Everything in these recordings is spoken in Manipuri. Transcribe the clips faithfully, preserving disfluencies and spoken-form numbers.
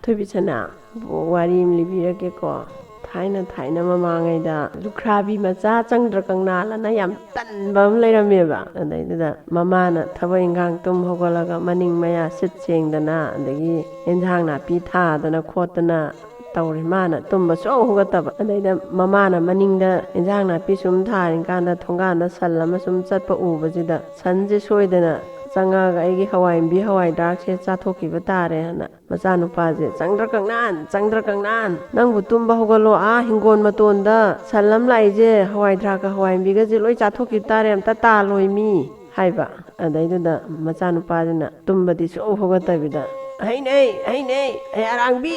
ꯊꯣꯏꯕꯤꯁꯅꯥ, ꯋꯥꯔꯤ ꯑꯃ ꯂꯤꯕꯤꯔꯛꯀꯦꯀꯣ꯫ ꯊꯥꯏꯅ ꯊꯥꯏꯅ ꯃꯃꯥꯡꯉꯩꯗ ꯂꯨꯈ꯭ꯔꯥꯕꯤ ꯃꯆꯥ ꯆꯪꯗ꯭ꯔ ꯀꯪꯅꯥꯜꯂꯅ ꯌꯥꯝ ꯇꯟꯕ ꯑꯃ ꯂꯩꯔꯝꯃꯦꯕ꯫ ꯑꯗꯩꯗꯨꯗ ꯃꯃꯥꯅ ꯊꯕꯛ ꯏꯟꯈꯥꯡ ꯇꯨꯝ ꯍꯧꯒꯠꯂꯒ ꯃꯅꯤꯡ ꯃꯌꯥ ꯁꯤꯠ ꯁꯦꯡꯗꯅ, ꯑꯗꯒꯤ ꯑꯦꯟꯁꯥꯡ ꯅꯥꯄꯤ ꯊꯥꯗꯅ ꯈꯣꯠꯇꯅ ꯇꯧꯔꯤ꯫ ꯃꯥꯅ ꯇꯨꯝꯕ ꯁꯨꯡꯍꯧ ꯍꯧꯒꯠꯇꯕ꯫ ꯑꯗꯩꯗ ꯃꯃꯥꯅ ꯃꯅꯤꯡꯗ ꯏꯟꯖꯥꯡ ꯅꯥꯄꯤ ꯁꯨꯝ ꯊꯥꯔꯤꯀꯥꯟꯗ ꯊꯣꯡꯒꯥꯟꯗ ꯁꯟ ꯑꯃ ꯁꯨꯝ ꯆꯠꯄ ꯎꯕꯁꯤꯗ, "ꯁꯟꯁꯦ ꯁꯣꯏꯗꯅ ꯆꯪꯉꯛꯑꯒ ꯑꯩꯒꯤ ꯍꯋꯥꯏ ꯃꯨꯕꯤ ꯍꯋꯥꯏ ꯗ꯭ꯔꯥꯛꯁꯦ ꯆꯥꯊꯣꯛꯈꯤꯕ ꯇꯥꯔꯦ" ꯍꯥꯏꯅ ꯃꯆꯥꯅꯨꯄꯥꯁꯦ, "ꯆꯪꯗ꯭ꯔ ꯀꯪꯅꯥꯟ, ꯆꯪꯗ꯭ꯔ ꯀꯪꯅꯥꯟ, ꯅꯪꯕꯨ ꯇꯨꯝꯕ ꯍꯧꯒꯠꯂꯣ, ꯑꯥ ꯍꯤꯡꯒꯣꯜ ꯃꯇꯣꯟꯗ ꯁꯟ ꯑꯃ ꯂꯥꯛꯏꯁꯦ, ꯍꯋꯥꯏ ꯗ꯭ꯔꯥꯛꯀ ꯍꯋꯥꯏ ꯃꯨꯕꯤꯒꯁꯦ ꯂꯣꯏ ꯆꯥꯊꯣꯛꯈꯤꯕ ꯇꯥꯔꯦ, ꯑꯝꯇ ꯇꯥꯜꯂꯣꯏ ꯃꯤ" ꯍꯥꯏꯕ꯫ ꯑꯗꯩꯗꯨꯗ ꯃꯆꯥꯅꯨꯄꯥꯁꯤꯅ ꯇꯨꯝꯕꯗꯤ ꯁꯨꯡꯍꯧ ꯍꯧꯒꯠꯇꯕꯤꯗ, "ꯍꯩꯅꯦ, ꯍꯩꯅꯦ, ꯍꯩ ꯑꯔꯥꯡꯕꯤ,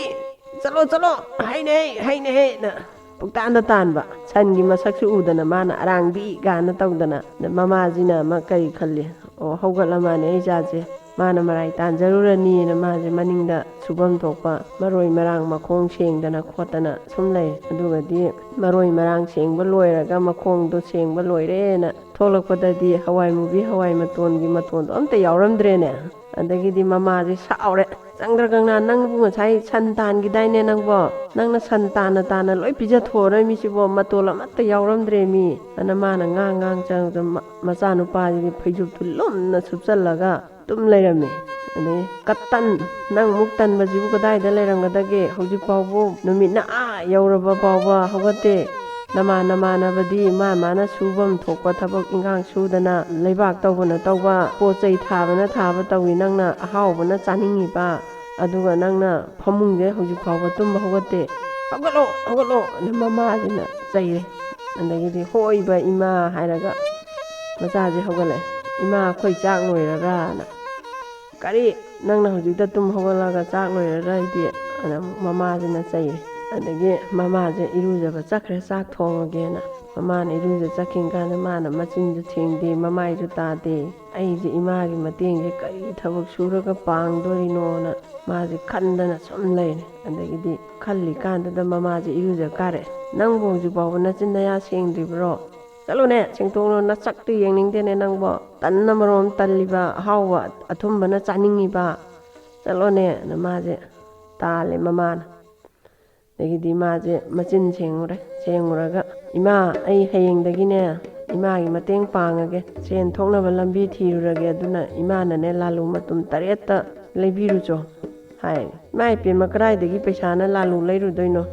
ꯆꯠꯂꯣ, ꯆꯠꯂꯣ, ꯍꯩꯅꯦ, ꯍꯩꯅꯦꯅ" ꯄꯨꯛꯇꯥꯟꯗ ꯇꯥꯟꯕ꯫ ꯁꯟꯒꯤ ꯃꯁꯛꯁꯨ ꯎꯗꯅ ꯃꯥꯅ "ꯑꯔꯥꯡꯕꯤ" ꯒꯥꯅ ꯇꯧꯗꯅ꯫ ꯑꯗ ꯃꯃꯥꯁꯤꯅ ꯑꯃ ꯀꯔꯤ ꯈꯜꯂꯤ? "ꯑꯣ, ꯍꯧꯒꯠꯂ ꯃꯥꯅꯦ ꯑꯩ ꯏꯆꯥꯁꯦ, ꯃꯥꯅ ꯃꯔꯥꯏ ꯇꯥꯟꯖꯔꯨꯔꯅꯤꯅ" ꯃꯥꯁꯦ ꯃꯅꯤꯡꯗ ꯁꯨꯐꯝ ꯊꯣꯛꯄ ꯃꯔꯣꯏ ꯃꯔꯥꯡ ꯃꯈꯣꯡ ꯁꯦꯡꯗꯅ ꯈꯣꯠꯇꯅ ꯁꯨꯝ ꯂꯩ꯫ ꯑꯗꯨꯒꯗꯤ ꯃꯔꯣꯏ ꯃꯔꯥꯡ ꯁꯦꯡꯕ ꯂꯣꯏꯔꯒ, ꯃꯈꯣꯡꯗꯣ ꯁꯦꯡꯕ ꯂꯣꯏꯔꯦꯅ ꯊꯣꯛꯂꯛꯄꯗꯗꯤ ꯍꯋꯥꯏ ꯃꯨꯕꯤ ꯍꯋꯥꯏ ꯃꯇꯣꯟꯒꯤ ꯃꯇꯣꯟꯗꯣ ꯑꯝꯇ ꯌꯥꯎꯔꯝꯗ꯭ꯔꯦꯅꯦ꯫ ꯑꯗꯒꯤꯗꯤ ꯃꯃꯥꯁꯦ ꯁꯥꯎꯔꯦ꯫ "ꯆꯪꯗ꯭ꯔ ꯀꯪꯅꯥ, ꯅꯪꯕꯨ ꯉꯁꯥꯏ ꯁꯟ ꯇꯥꯟꯈꯤꯗꯥꯏꯅꯦ ꯅꯪꯕꯣ? ꯅꯪꯅ ꯁꯟ ꯇꯥꯟꯅ ꯇꯥꯟꯅ ꯂꯣꯏ ꯄꯤꯖꯊꯣꯛꯑꯔꯣꯏ ꯃꯤꯁꯤꯕꯣ, ꯃꯇꯣꯜ ꯑꯃꯠꯇ ꯌꯥꯎꯔꯝꯗ꯭ꯔꯦ ꯃꯤ" ꯑꯅ ꯃꯥꯅ ꯉꯥꯡ ꯉꯥꯡ ꯆꯪꯉꯛꯇ ꯃ-, ꯃꯆꯥꯅꯨꯄꯥꯁꯤꯗꯤ ꯐꯩꯖꯨꯞꯇꯨ ꯂꯨꯝꯅ ꯁꯨꯞꯆꯜꯂꯒ ꯑꯗꯨꯝ ꯂꯩꯔꯝꯃꯦ꯫ ꯑꯗꯩ, "ꯀꯇꯟ, ꯅꯪ ꯃꯨꯛ ꯇꯟꯕꯁꯤꯕꯨ ꯀꯗꯥꯏꯗ ꯂꯩꯔꯝꯒꯗꯒꯦ? ꯍꯧꯖꯤꯛ ꯐꯥꯎꯕ ꯅꯨꯃꯤꯠꯅ ꯑꯥ ꯌꯧꯔꯕ ꯐꯥꯎꯕ ꯍꯧꯒꯠꯇꯦ꯫ ꯅꯃꯥ ꯅꯃꯥꯟꯅꯕꯗꯤ ꯃꯥ ꯃꯥꯅ ꯁꯨꯐꯝ ꯊꯣꯛꯄ ꯊꯕꯛ ꯏꯟꯈꯥꯡ ꯁꯨꯗꯅ, ꯂꯩꯕꯥꯛ ꯇꯧꯕꯅ ꯇꯧꯕ, ꯄꯣꯠ ꯆꯩ ꯊꯥꯕꯅ ꯊꯥꯕ ꯇꯧꯏ, ꯅꯪꯅ ꯑꯍꯥꯎꯕꯅ ꯆꯥꯅꯤꯡꯉꯤꯕ, ꯑꯗꯨꯒ ꯅꯪꯅ ꯐꯃꯨꯡꯁꯦ ꯍꯧꯖꯤꯛ ꯐꯥꯎꯕ ꯇꯨꯝꯕ ꯍꯧꯒꯠꯇꯦ꯫ ꯍꯧꯒꯠꯂꯣ, ꯍꯧꯒꯠꯂꯣ!" ꯑꯅ ꯃꯃꯥꯁꯤꯅ ꯆꯩꯔꯦ꯫ ꯑꯗꯒꯤꯗꯤ, "ꯍꯣꯏꯕ ꯏꯃꯥ" ꯍꯥꯏꯔꯒ ꯃꯆꯥꯁꯦ ꯍꯧꯒꯠꯂꯛꯑꯦ꯫ "ꯏꯃꯥ, ꯑꯩꯈꯣꯏ ꯆꯥꯛ ꯂꯣꯏꯔꯔꯥꯅ?" "ꯀꯔꯤ? ꯅꯪꯅ ꯍꯧꯖꯤꯛꯇ ꯇꯨꯝ ꯍꯧꯒꯠꯂꯒ ꯆꯥꯛ ꯂꯣꯏꯔꯔꯥ ꯍꯥꯏꯗꯤ?" ꯑꯅ ꯑꯃꯨꯛ ꯃꯃꯥꯁꯤꯅ ꯆꯩꯔꯦ꯫ ꯑꯗꯒꯤ ꯃꯃꯥꯁꯦ ꯏꯔꯨꯖꯕ ꯆꯠꯈ꯭ꯔꯦ, ꯆꯥꯛ ꯊꯣꯡꯉꯒꯦꯅ꯫ ꯃꯃꯥꯅ ꯏꯔꯨꯖ ꯆꯠꯈꯤꯕ ꯀꯥꯟꯗ ꯃꯥꯅ ꯃꯆꯤꯟꯁꯨ ꯊꯦꯡꯗꯦ, ꯃꯃꯥꯏꯁꯨ ꯇꯥꯗꯦ꯫ "ꯑꯩꯁꯦ ꯏꯃꯥꯒꯤ ꯃꯇꯦꯡꯁꯦ ꯀꯔꯤ ꯊꯕꯛ ꯁꯨꯔꯒ ꯄꯥꯡꯗꯣꯔꯤꯅꯣꯅ" ꯃꯥꯁꯦ ꯈꯟꯗꯅ ꯁꯨꯝ ꯂꯩꯔꯦ꯫ ꯑꯗꯒꯤꯗꯤ ꯈꯜꯂꯤꯀꯥꯟꯗꯨꯗ ꯃꯃꯥꯁꯦ ꯏꯔꯨꯖ ꯀꯥꯔꯦ꯫ "ꯅꯪꯕꯨ ꯍꯧꯖꯤꯛ ꯐꯥꯎꯕ ꯅꯆꯤꯟ ꯅꯌꯥ ꯁꯦꯡꯗ꯭ꯔꯤꯕ꯭ꯔꯣ? ꯆꯠꯂꯣꯅꯦ, ꯁꯦꯡꯇꯣꯛꯂꯣ, ꯅꯁꯛꯇꯨ ꯌꯦꯡꯅꯤꯡꯗꯦꯅꯦ ꯅꯪꯕꯣ꯫ ꯇꯟꯅ ꯃꯔꯣꯝ ꯇꯜꯂꯤꯕ, ꯑꯍꯥꯎꯕ ꯑꯊꯨꯝꯕꯅ ꯆꯥꯅꯤꯡꯉꯤꯕ꯫ ꯆꯠꯂꯣꯅꯦ" ꯑꯅ ꯃꯥꯁꯦ ꯇꯥꯜꯂꯦ ꯃꯃꯥꯅ꯫ ꯑꯗꯒꯤꯗꯤ ꯃꯥꯁꯦ ꯃꯆꯤꯟ ꯁꯦꯡꯉꯨꯔꯦ꯫ ꯁꯦꯡꯉꯨꯔꯒ, "ꯏꯃꯥ, ꯑꯩ ꯍꯌꯦꯡꯗꯒꯤꯅꯦ ꯏꯃꯥꯒꯤ ꯃꯇꯦꯡ ꯄꯥꯡꯉꯒꯦ, ꯁꯦꯟ ꯊꯣꯛꯅꯕ ꯂꯝꯕꯤ ꯊꯤꯔꯨꯔꯒꯦ, ꯑꯗꯨꯅ ꯏꯃꯥꯅꯅꯦ ꯂꯥꯂꯨ ꯃꯇꯨꯝ ꯇꯔꯦꯠꯇ ꯂꯩꯕꯤꯔꯨꯆꯣ" ꯍꯥꯏ꯫ "ꯏꯃꯥ ꯏꯄꯦꯝꯃ, ꯀꯗꯥꯏꯗꯒꯤ ꯄꯩꯁꯥꯅ ꯂꯥꯂꯨ ꯂꯩꯔꯨꯗꯣꯏꯅꯣ?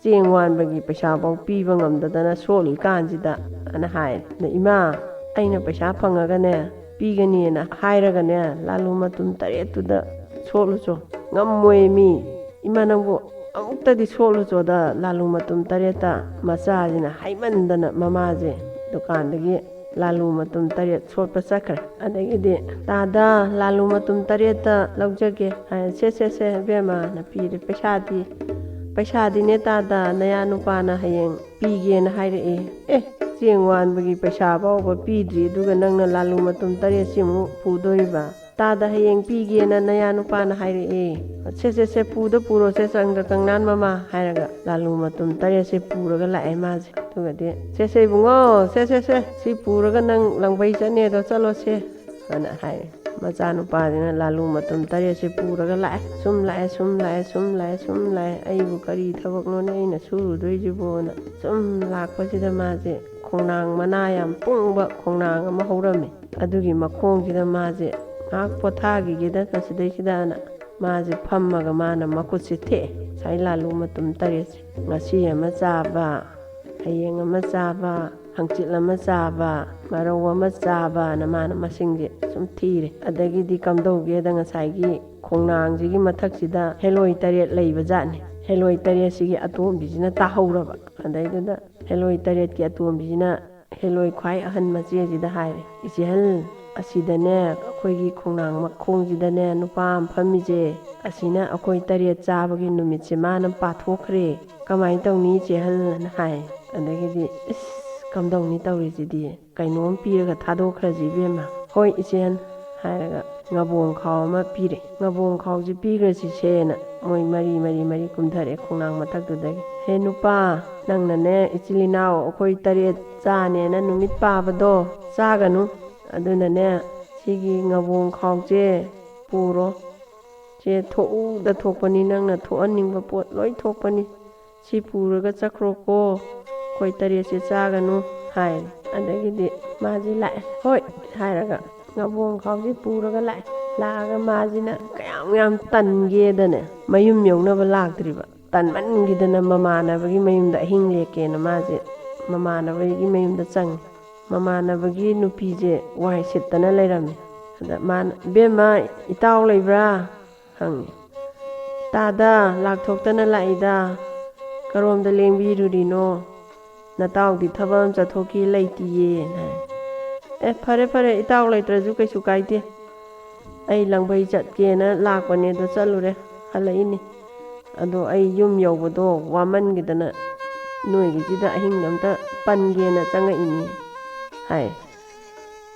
ꯆꯦꯡ ꯋꯥꯟꯕꯒꯤ ꯄꯩꯁꯥꯐꯧ ꯄꯤꯕ ꯉꯝꯗꯗꯅ ꯁꯣꯠꯂꯤ ꯀꯥꯟꯁꯤꯗ" ꯑꯅ ꯍꯥꯏ꯫ "ꯑꯗ ꯏꯃꯥ, ꯑꯩꯅ ꯄꯩꯁꯥ ꯐꯪꯉꯒꯅꯦ ꯄꯤꯒꯅꯤꯅ ꯍꯥꯏꯔꯒꯅꯦ ꯂꯥꯂꯨ ꯃꯇꯨꯝ ꯇꯔꯦꯠꯇꯨꯗ ꯁꯣꯠꯂꯨꯆꯣ꯫ ꯉꯝꯃꯣꯏ ꯃꯤ꯫ ꯏꯃꯥ, ꯅꯪꯕꯨ ꯑꯃꯨꯛꯇꯗꯤ ꯁꯣꯠꯂꯨꯆꯣꯗ ꯂꯥꯂꯨ ꯃꯇꯨꯝ ꯇꯔꯦꯠꯇ" ꯃꯆꯥꯁꯤꯅ ꯍꯥꯏꯃꯟꯗꯅ ꯃꯃꯥꯁꯦ ꯗꯨꯀꯥꯟꯗꯒꯤ ꯂꯥꯂꯨ ꯃꯇꯨꯝ ꯇꯔꯦꯠ ꯁꯣꯠꯄ ꯆꯠꯈ꯭ꯔꯦ꯫ ꯑꯗꯒꯤꯗꯤ, "ꯇꯥꯗ, ꯂꯥꯂꯨ ꯃꯇꯨꯝ ꯇꯔꯦꯠꯇ ꯂꯧꯖꯒꯦ" ꯍꯥꯏ꯫ "ꯁꯦ, ꯁꯦ, ꯁꯦ, ꯏꯕꯦꯝꯃꯅ ꯄꯤꯔꯦ꯫ ꯄꯩꯁꯥꯗꯤ, ꯄꯩꯁꯥꯗꯤꯅꯦ ꯇꯥꯗ, ꯅꯌꯥ ꯅꯨꯄꯥꯅ ꯍꯌꯦꯡ ꯄꯤꯒꯦꯅ ꯍꯥꯏꯔꯛꯑꯦ꯫ ꯑꯦ, ꯆꯦꯡ ꯋꯥꯟꯕꯒꯤ ꯄꯩꯁꯥ ꯐꯥꯎꯕ ꯄꯤꯗ꯭ꯔꯤ, ꯑꯗꯨꯒ ꯅꯪꯅ ꯂꯥꯂꯨ ꯃꯇꯨꯝ ꯇꯔꯦꯠꯁꯤꯃꯨꯛ ꯄꯨꯗꯣꯔꯤꯕ? ꯇꯥꯗ ꯍꯌꯦꯡ ꯄꯤꯒꯦꯅ ꯅꯌꯥ ꯅꯨꯄꯥꯅ ꯍꯥꯏꯔꯛꯑꯦ꯫ ꯁꯦ, ꯁꯦ, ꯁꯦ, ꯄꯨꯗ ꯄꯨꯔꯣꯁꯦ, ꯆꯪꯗ ꯀꯪꯅꯥꯟ ꯃꯃꯥ" ꯍꯥꯏꯔꯒ ꯂꯥꯂꯨ ꯃꯇꯨꯝ ꯇꯔꯦꯠꯁꯦ ꯄꯨꯔꯒ ꯂꯥꯛꯑꯦ ꯃꯥꯁꯦ꯫ ꯑꯗꯨꯒꯗꯤ, "ꯁꯦ, ꯁꯦ, ꯏꯕꯨꯡꯉꯣ, ꯁꯦ, ꯁꯦ, ꯁꯦ, ꯁꯤ ꯄꯨꯔꯒ ꯅꯪ ꯂꯪꯕꯩ ꯆꯠꯅꯦꯗꯣ, ꯆꯠꯂꯣꯁꯦ" ꯑꯅ ꯍꯥꯏꯔꯦ꯫ ꯃꯆꯥꯅꯨꯄꯥꯁꯤꯅ ꯂꯥꯂꯨ ꯃꯇꯨꯝ ꯇꯔꯦꯠꯁꯦ ꯄꯨꯔꯒ ꯂꯥꯛꯑꯦ꯫ ꯁꯨꯝ ꯂꯥꯛꯑꯦ, ꯁꯨꯝ ꯂꯥꯛꯑꯦ, ꯁꯨꯝ ꯂꯥꯛꯑꯦ, ꯁꯨꯝ ꯂꯥꯛꯑꯦ꯫ "ꯑꯩꯕꯨ ꯀꯔꯤ ꯊꯕꯛꯅꯣꯅꯦ ꯑꯩꯅ ꯁꯨꯔꯨꯗꯣꯏꯁꯤꯕꯣꯅ" ꯁꯨꯝ ꯂꯥꯛꯄꯁꯤꯗ ꯃꯥꯁꯦ ꯈꯣꯡꯅꯥꯡ ꯃꯅꯥ ꯌꯥꯝ ꯄꯨꯡꯕ ꯈꯣꯡꯅꯥꯡ ꯑꯃ ꯍꯧꯔꯝꯃꯦ꯫ ꯑꯗꯨꯒꯤ ꯃꯈꯣꯡꯁꯤꯗ ꯃꯥꯁꯦ ꯉꯥꯏꯍꯥꯛ ꯄꯣꯊꯥꯈꯤꯒꯦꯗ ꯃꯁꯤꯗꯩꯁꯤꯗꯅ ꯃꯥꯁꯦ ꯐꯝꯃꯒ ꯃꯥꯅ ꯃꯈꯨꯠꯁꯦ ꯊꯦꯛꯑꯦ꯫ ꯉꯁꯥꯏ ꯂꯥꯂꯨ ꯃꯇꯨꯝ ꯇꯔꯦꯠꯁꯦ, ꯉꯁꯤ ꯑꯃ ꯆꯥꯕ, ꯍꯌꯦꯡ ꯑꯃ ꯆꯥꯕ, ꯍꯪꯆꯤꯠ ꯑꯃ ꯆꯥꯕ, ꯃꯔꯧ ꯑꯃ ꯆꯥꯕꯅ ꯃꯥꯅ ꯃꯁꯤꯡꯁꯦ ꯁꯨꯝ ꯊꯤꯔꯦ꯫ ꯑꯗꯒꯤꯗꯤ ꯀꯝꯗꯧꯒꯦꯗ, ꯉꯁꯥꯏꯒꯤ ꯈꯣꯡꯅꯥꯡꯁꯤꯒꯤ ꯃꯊꯛꯁꯤꯗ ꯍꯦꯂꯣꯏ ꯇꯔꯦꯠ ꯂꯩꯕ ꯖꯥꯠꯅꯤ꯫ ꯍꯦꯂꯣꯏ ꯇꯔꯦꯠꯁꯤꯒꯤ ꯑꯇꯣꯝꯕꯤꯁꯤꯅ ꯇꯥꯍꯧꯔꯕ꯫ ꯑꯗꯩꯗꯨꯗ ꯍꯦꯂꯣꯏ ꯇꯔꯦꯠꯀꯤ ꯑꯇꯣꯝꯕꯤꯁꯤꯅ ꯍꯦꯂꯣꯏ ꯈ꯭ꯋꯥꯏ ꯑꯍꯟ ꯃꯆꯦꯁꯤꯗ ꯍꯥꯏꯔꯦ, "ꯏꯆꯦꯍꯜ, ꯑꯁꯤꯗꯅꯦ, ꯑꯩꯈꯣꯏꯒꯤ ꯈꯣꯡꯅꯥꯡ ꯃꯈꯣꯡꯁꯤꯗꯅꯦ ꯅꯨꯄꯥ ꯑꯃ ꯐꯝꯃꯤꯁꯦ, ꯑꯁꯤꯅ ꯑꯩꯈꯣꯏ ꯇꯔꯦꯠ ꯆꯥꯕꯒꯤ ꯅꯨꯃꯤꯠꯁꯦ ꯃꯥꯅ ꯄꯥꯊꯣꯛꯈ꯭ꯔꯦ꯫ ꯀꯃꯥꯏꯅ ꯇꯧꯅꯤ ꯏꯆꯦꯍꯜ?" ꯑꯅ ꯍꯥꯏ꯫ ꯑꯗꯒꯤꯗꯤ, "ꯏꯁ, ꯀꯝꯗꯧꯅꯤ ꯇꯧꯔꯤꯁꯤꯗꯤ? ꯀꯩꯅꯣꯝ ꯄꯤꯔꯒ ꯊꯥꯗꯣꯛꯈ꯭ꯔꯁꯤ ꯏꯕꯦꯝꯃ꯫" "ꯍꯣꯏ ꯏꯆꯦꯍꯜ" ꯍꯥꯏꯔꯒ ꯉꯕꯣꯡ ꯈꯥꯎ ꯑꯃ ꯄꯤꯔꯦ꯫ "ꯉꯕꯣꯡ ꯈꯥꯎꯁꯤ ꯄꯤꯈ꯭ꯔꯁꯤꯁꯦꯅ" ꯃꯣꯏ ꯃꯔꯤ, ꯃꯔꯤ, ꯃꯔꯤ ꯀꯨꯝꯊꯔꯛꯑꯦ ꯈꯣꯡꯅꯥꯡ ꯃꯊꯛꯇꯨꯗꯒꯤ꯫ "ꯍꯦ ꯅꯨꯄꯥ, ꯅꯪꯅꯅꯦ ꯏꯆꯤꯜ ꯏꯅꯥꯎ ꯑꯩꯈꯣꯏ ꯇꯔꯦꯠ ꯆꯥꯅꯦꯅ ꯅꯨꯃꯤꯠ ꯄꯥꯕꯗꯣ ꯆꯥꯒꯅꯨ꯫ ꯑꯗꯨꯅꯅꯦ, ꯁꯤꯒꯤ ꯉꯕꯣꯡ ꯈꯥꯎꯁꯦ ꯄꯨꯔꯣ꯫ ꯁꯦ ꯊꯣꯛꯎꯗ ꯊꯣꯛꯄꯅꯤ, ꯅꯪꯅ ꯊꯣꯛꯍꯟꯅꯤꯡꯕ ꯄꯣꯠ ꯂꯣꯏ ꯊꯣꯛꯄꯅꯤ꯫ ꯁꯤ ꯄꯨꯔꯒ ꯆꯠꯈ꯭ꯔꯣꯀꯣ, ꯑꯩꯈꯣꯏ ꯇꯔꯦꯠꯁꯦ ꯆꯥꯒꯅꯨ ꯍꯥꯏꯔꯦ꯫ ꯑꯗꯒꯤꯗꯤ ꯃꯥꯁꯦ ꯂꯥꯛꯑꯦ꯫ "ꯍꯣꯏ" ꯍꯥꯏꯔꯒ ꯉꯥꯕꯣꯡ ꯈꯥꯎꯁꯦ ꯄꯨꯔꯒ ꯂꯥꯛꯑꯦ꯫ ꯂꯥꯛꯑꯒ ꯃꯥꯁꯤꯅ ꯀꯌꯥꯝ ꯌꯥꯝ ꯇꯟꯒꯦꯗꯅꯦ, ꯃꯌꯨꯝ ꯌꯧꯅꯕ ꯂꯥꯛꯇ꯭ꯔꯤꯕ꯫ ꯇꯟꯃꯟꯈꯤꯗꯅ ꯃꯃꯥꯟꯅꯕꯒꯤ ꯃꯌꯨꯝꯗ ꯑꯍꯤꯡ ꯂꯦꯛꯀꯦꯅ ꯃꯥꯁꯦ ꯃꯃꯥꯟꯅꯕꯒꯤ ꯃꯌꯨꯝꯗ ꯆꯪꯉꯦ꯫ ꯃꯃꯥꯟꯅꯕꯒꯤ ꯅꯨꯄꯤꯁꯦ ꯋꯥꯏ ꯁꯤꯠꯇꯅ ꯂꯩꯔꯝꯃꯦ꯫ ꯑꯗ ꯃꯥꯅ, "ꯏꯕꯦꯝꯃ, ꯏꯇꯥꯎ ꯂꯩꯕ꯭ꯔꯥ?" ꯍꯪꯉꯦ꯫ "ꯇꯥꯗ, ꯂꯥꯛꯊꯣꯛꯇꯅ ꯂꯥꯛꯏꯗ꯫ ꯀꯔꯣꯝꯗ ꯂꯦꯡꯕꯤꯔꯨꯔꯤꯅꯣ? ꯅꯇꯥꯎꯗꯤ ꯊꯕꯛ ꯑꯃ ꯆꯠꯊꯣꯛꯈꯤ ꯂꯩꯇꯤꯌꯦꯅ" ꯍꯥꯏ꯫ "ꯑꯦ, ꯐꯔꯦ ꯐꯔꯦ, ꯏꯇꯥꯎ ꯂꯩꯇ꯭ꯔꯁꯨ ꯀꯩꯁꯨ ꯀꯥꯏꯗꯦ꯫ ꯑꯩ ꯂꯪꯕꯩ ꯆꯠꯀꯦꯅ ꯂꯥꯛꯄꯅꯦ, ꯑꯗꯣ ꯆꯠꯂꯨꯔꯦ, ꯍꯜꯂꯛꯏꯅꯤ꯫ ꯑꯗꯣ ꯑꯩ ꯌꯨꯝ ꯌꯧꯕꯗꯣ ꯋꯥꯃꯟꯈꯤꯗꯅ ꯅꯣꯏꯒꯤꯁꯤꯗ ꯑꯍꯤꯡ ꯑꯝꯇ ꯄꯟꯒꯦꯅ ꯆꯪꯉꯛꯏꯅꯤ" ꯍꯥꯏ꯫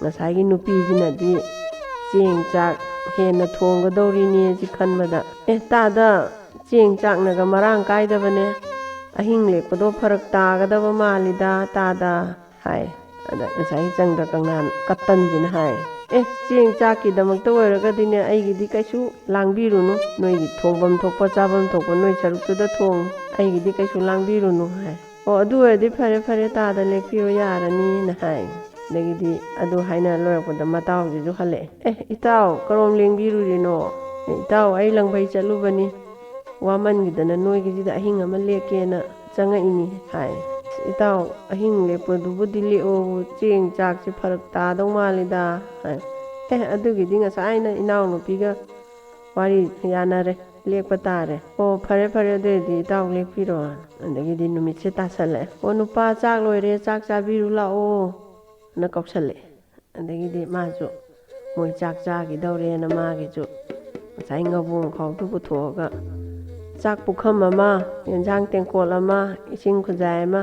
ꯉꯁꯥꯏꯒꯤ ꯅꯨꯄꯤꯁꯤꯅꯗꯤ ꯆꯦꯡ ꯆꯥꯛ ꯍꯦꯟꯅ ꯊꯣꯡꯒꯗꯧꯔꯤꯅꯦꯁꯤ ꯈꯟꯕꯗ, "ꯑꯦ ꯇꯥꯗ, ꯆꯦꯡ ꯆꯥꯛꯅꯒ ꯃꯔꯥꯡ ꯀꯥꯏꯗꯕꯅꯦ, ꯑꯍꯤꯡ ꯂꯦꯛꯄꯗꯣ ꯐꯔꯛ ꯇꯥꯒꯗꯕ ꯃꯥꯜꯂꯤꯗ ꯇꯥꯗ" ꯍꯥꯏ꯫ ꯑꯗ ꯉꯁꯥꯏꯒꯤ ꯆꯪꯗ꯭ꯔ ꯀꯪꯂꯥ ꯀꯇꯟꯁꯤꯅ ꯍꯥꯏ, "ꯑꯦ, ꯆꯦꯡ ꯆꯥꯛꯀꯤꯗꯃꯛꯇ ꯑꯣꯏꯔꯒꯗꯤꯅꯦ, ꯑꯩꯒꯤꯗꯤ ꯀꯩꯁꯨ ꯂꯥꯡꯕꯤꯔꯨꯅꯨ, ꯅꯣꯏꯒꯤ ꯊꯣꯡꯐꯝ ꯊꯣꯛꯄ ꯆꯥꯐꯝ ꯊꯣꯛꯄ ꯅꯣꯏ ꯁꯔꯨꯛꯇꯨꯗ ꯊꯣꯡꯉꯨ, ꯑꯩꯒꯤꯗꯤ ꯀꯩꯁꯨ ꯂꯥꯡꯕꯤꯔꯨꯅꯨ" ꯍꯥꯏ꯫ "ꯑꯣ, ꯑꯗꯨ ꯑꯣꯏꯔꯗꯤ ꯐꯔꯦ ꯐꯔꯦ, ꯇꯥꯗ ꯂꯦꯛꯄꯤꯔꯣ ꯌꯥꯔꯅꯤꯅ" ꯍꯥꯏ꯫ ꯑꯗꯒꯤꯗꯤ ꯑꯗꯨ ꯍꯥꯏꯅ ꯂꯣꯏꯔꯛꯄꯗ ꯃꯇꯥꯎꯁꯤꯁꯨ ꯍꯜꯂꯛꯑꯦ꯫ "ꯑꯦ ꯏꯇꯥꯎ, ꯀꯔꯣꯝ ꯂꯦꯡꯕꯤꯔꯨꯔꯤꯅꯣ? ꯑꯦ ꯏꯇꯥꯎ, ꯑꯩ ꯂꯪꯕꯩ ꯆꯠꯂꯨꯕꯅꯤ, ꯋꯥꯃꯟꯈꯤꯗꯅ ꯅꯣꯏꯒꯤꯁꯤꯗ ꯑꯍꯤꯡ ꯑꯃ ꯂꯦꯛꯀꯦꯅ ꯆꯪꯉꯛꯏꯅꯤ" ꯍꯥꯏ꯫ "ꯏꯇꯥꯎ, ꯑꯍꯤꯡ ꯂꯦꯛꯄꯗꯨꯕꯨꯗꯤ ꯂꯦꯛꯑꯣ, ꯆꯦꯡ ꯆꯥꯛꯁꯦ ꯐꯔꯛ ꯇꯥꯗꯧ ꯃꯥꯜꯂꯤꯗ" ꯍꯥꯏ꯫ "ꯑꯦ, ꯑꯗꯨꯒꯤꯗꯤ ꯉꯁꯥꯏꯅ ꯏꯅꯥꯎꯅꯨꯄꯤꯒ ꯋꯥꯔꯤ ꯌꯥꯅꯔꯦ, ꯂꯦꯛꯄ ꯇꯥꯔꯦ꯫ ꯑꯣ, ꯐꯔꯦ ꯐꯔꯦ, ꯑꯗꯨ ꯑꯣꯏꯔꯗꯤ ꯏꯇꯥꯎ ꯂꯦꯛꯄꯤꯔꯣ"꯫ ꯑꯗꯒꯤꯗꯤ ꯅꯨꯃꯤꯠꯁꯦ ꯇꯥꯁꯜꯂꯛꯑꯦ꯫ "ꯑꯣ ꯅꯨꯄꯥ, ꯆꯥꯛ ꯂꯣꯏꯔꯦ, ꯆꯥꯛ ꯆꯥꯕꯤꯔꯨ ꯂꯥꯛꯑꯣ" ꯅ ꯀꯧꯁꯜꯂꯛꯑꯦ꯫ ꯑꯗꯒꯤꯗꯤ ꯃꯥꯁꯨ ꯃꯣꯏ ꯆꯥꯛ ꯆꯥꯈꯤꯗꯧꯔꯦꯅ ꯃꯥꯒꯤꯁꯨ ꯉꯁꯥꯏ ꯉꯥꯕꯣꯡ ꯈꯥꯎꯗꯨ ꯄꯨꯊꯣꯛꯑꯒ ꯆꯥꯛ ꯄꯨꯈꯝ ꯑꯃ, ꯌꯦꯟꯁꯥꯡ ꯇꯦꯡꯀꯣꯠ ꯑꯃ, ꯏꯁꯤꯡ ꯈꯨꯖꯥꯏ ꯑꯃ,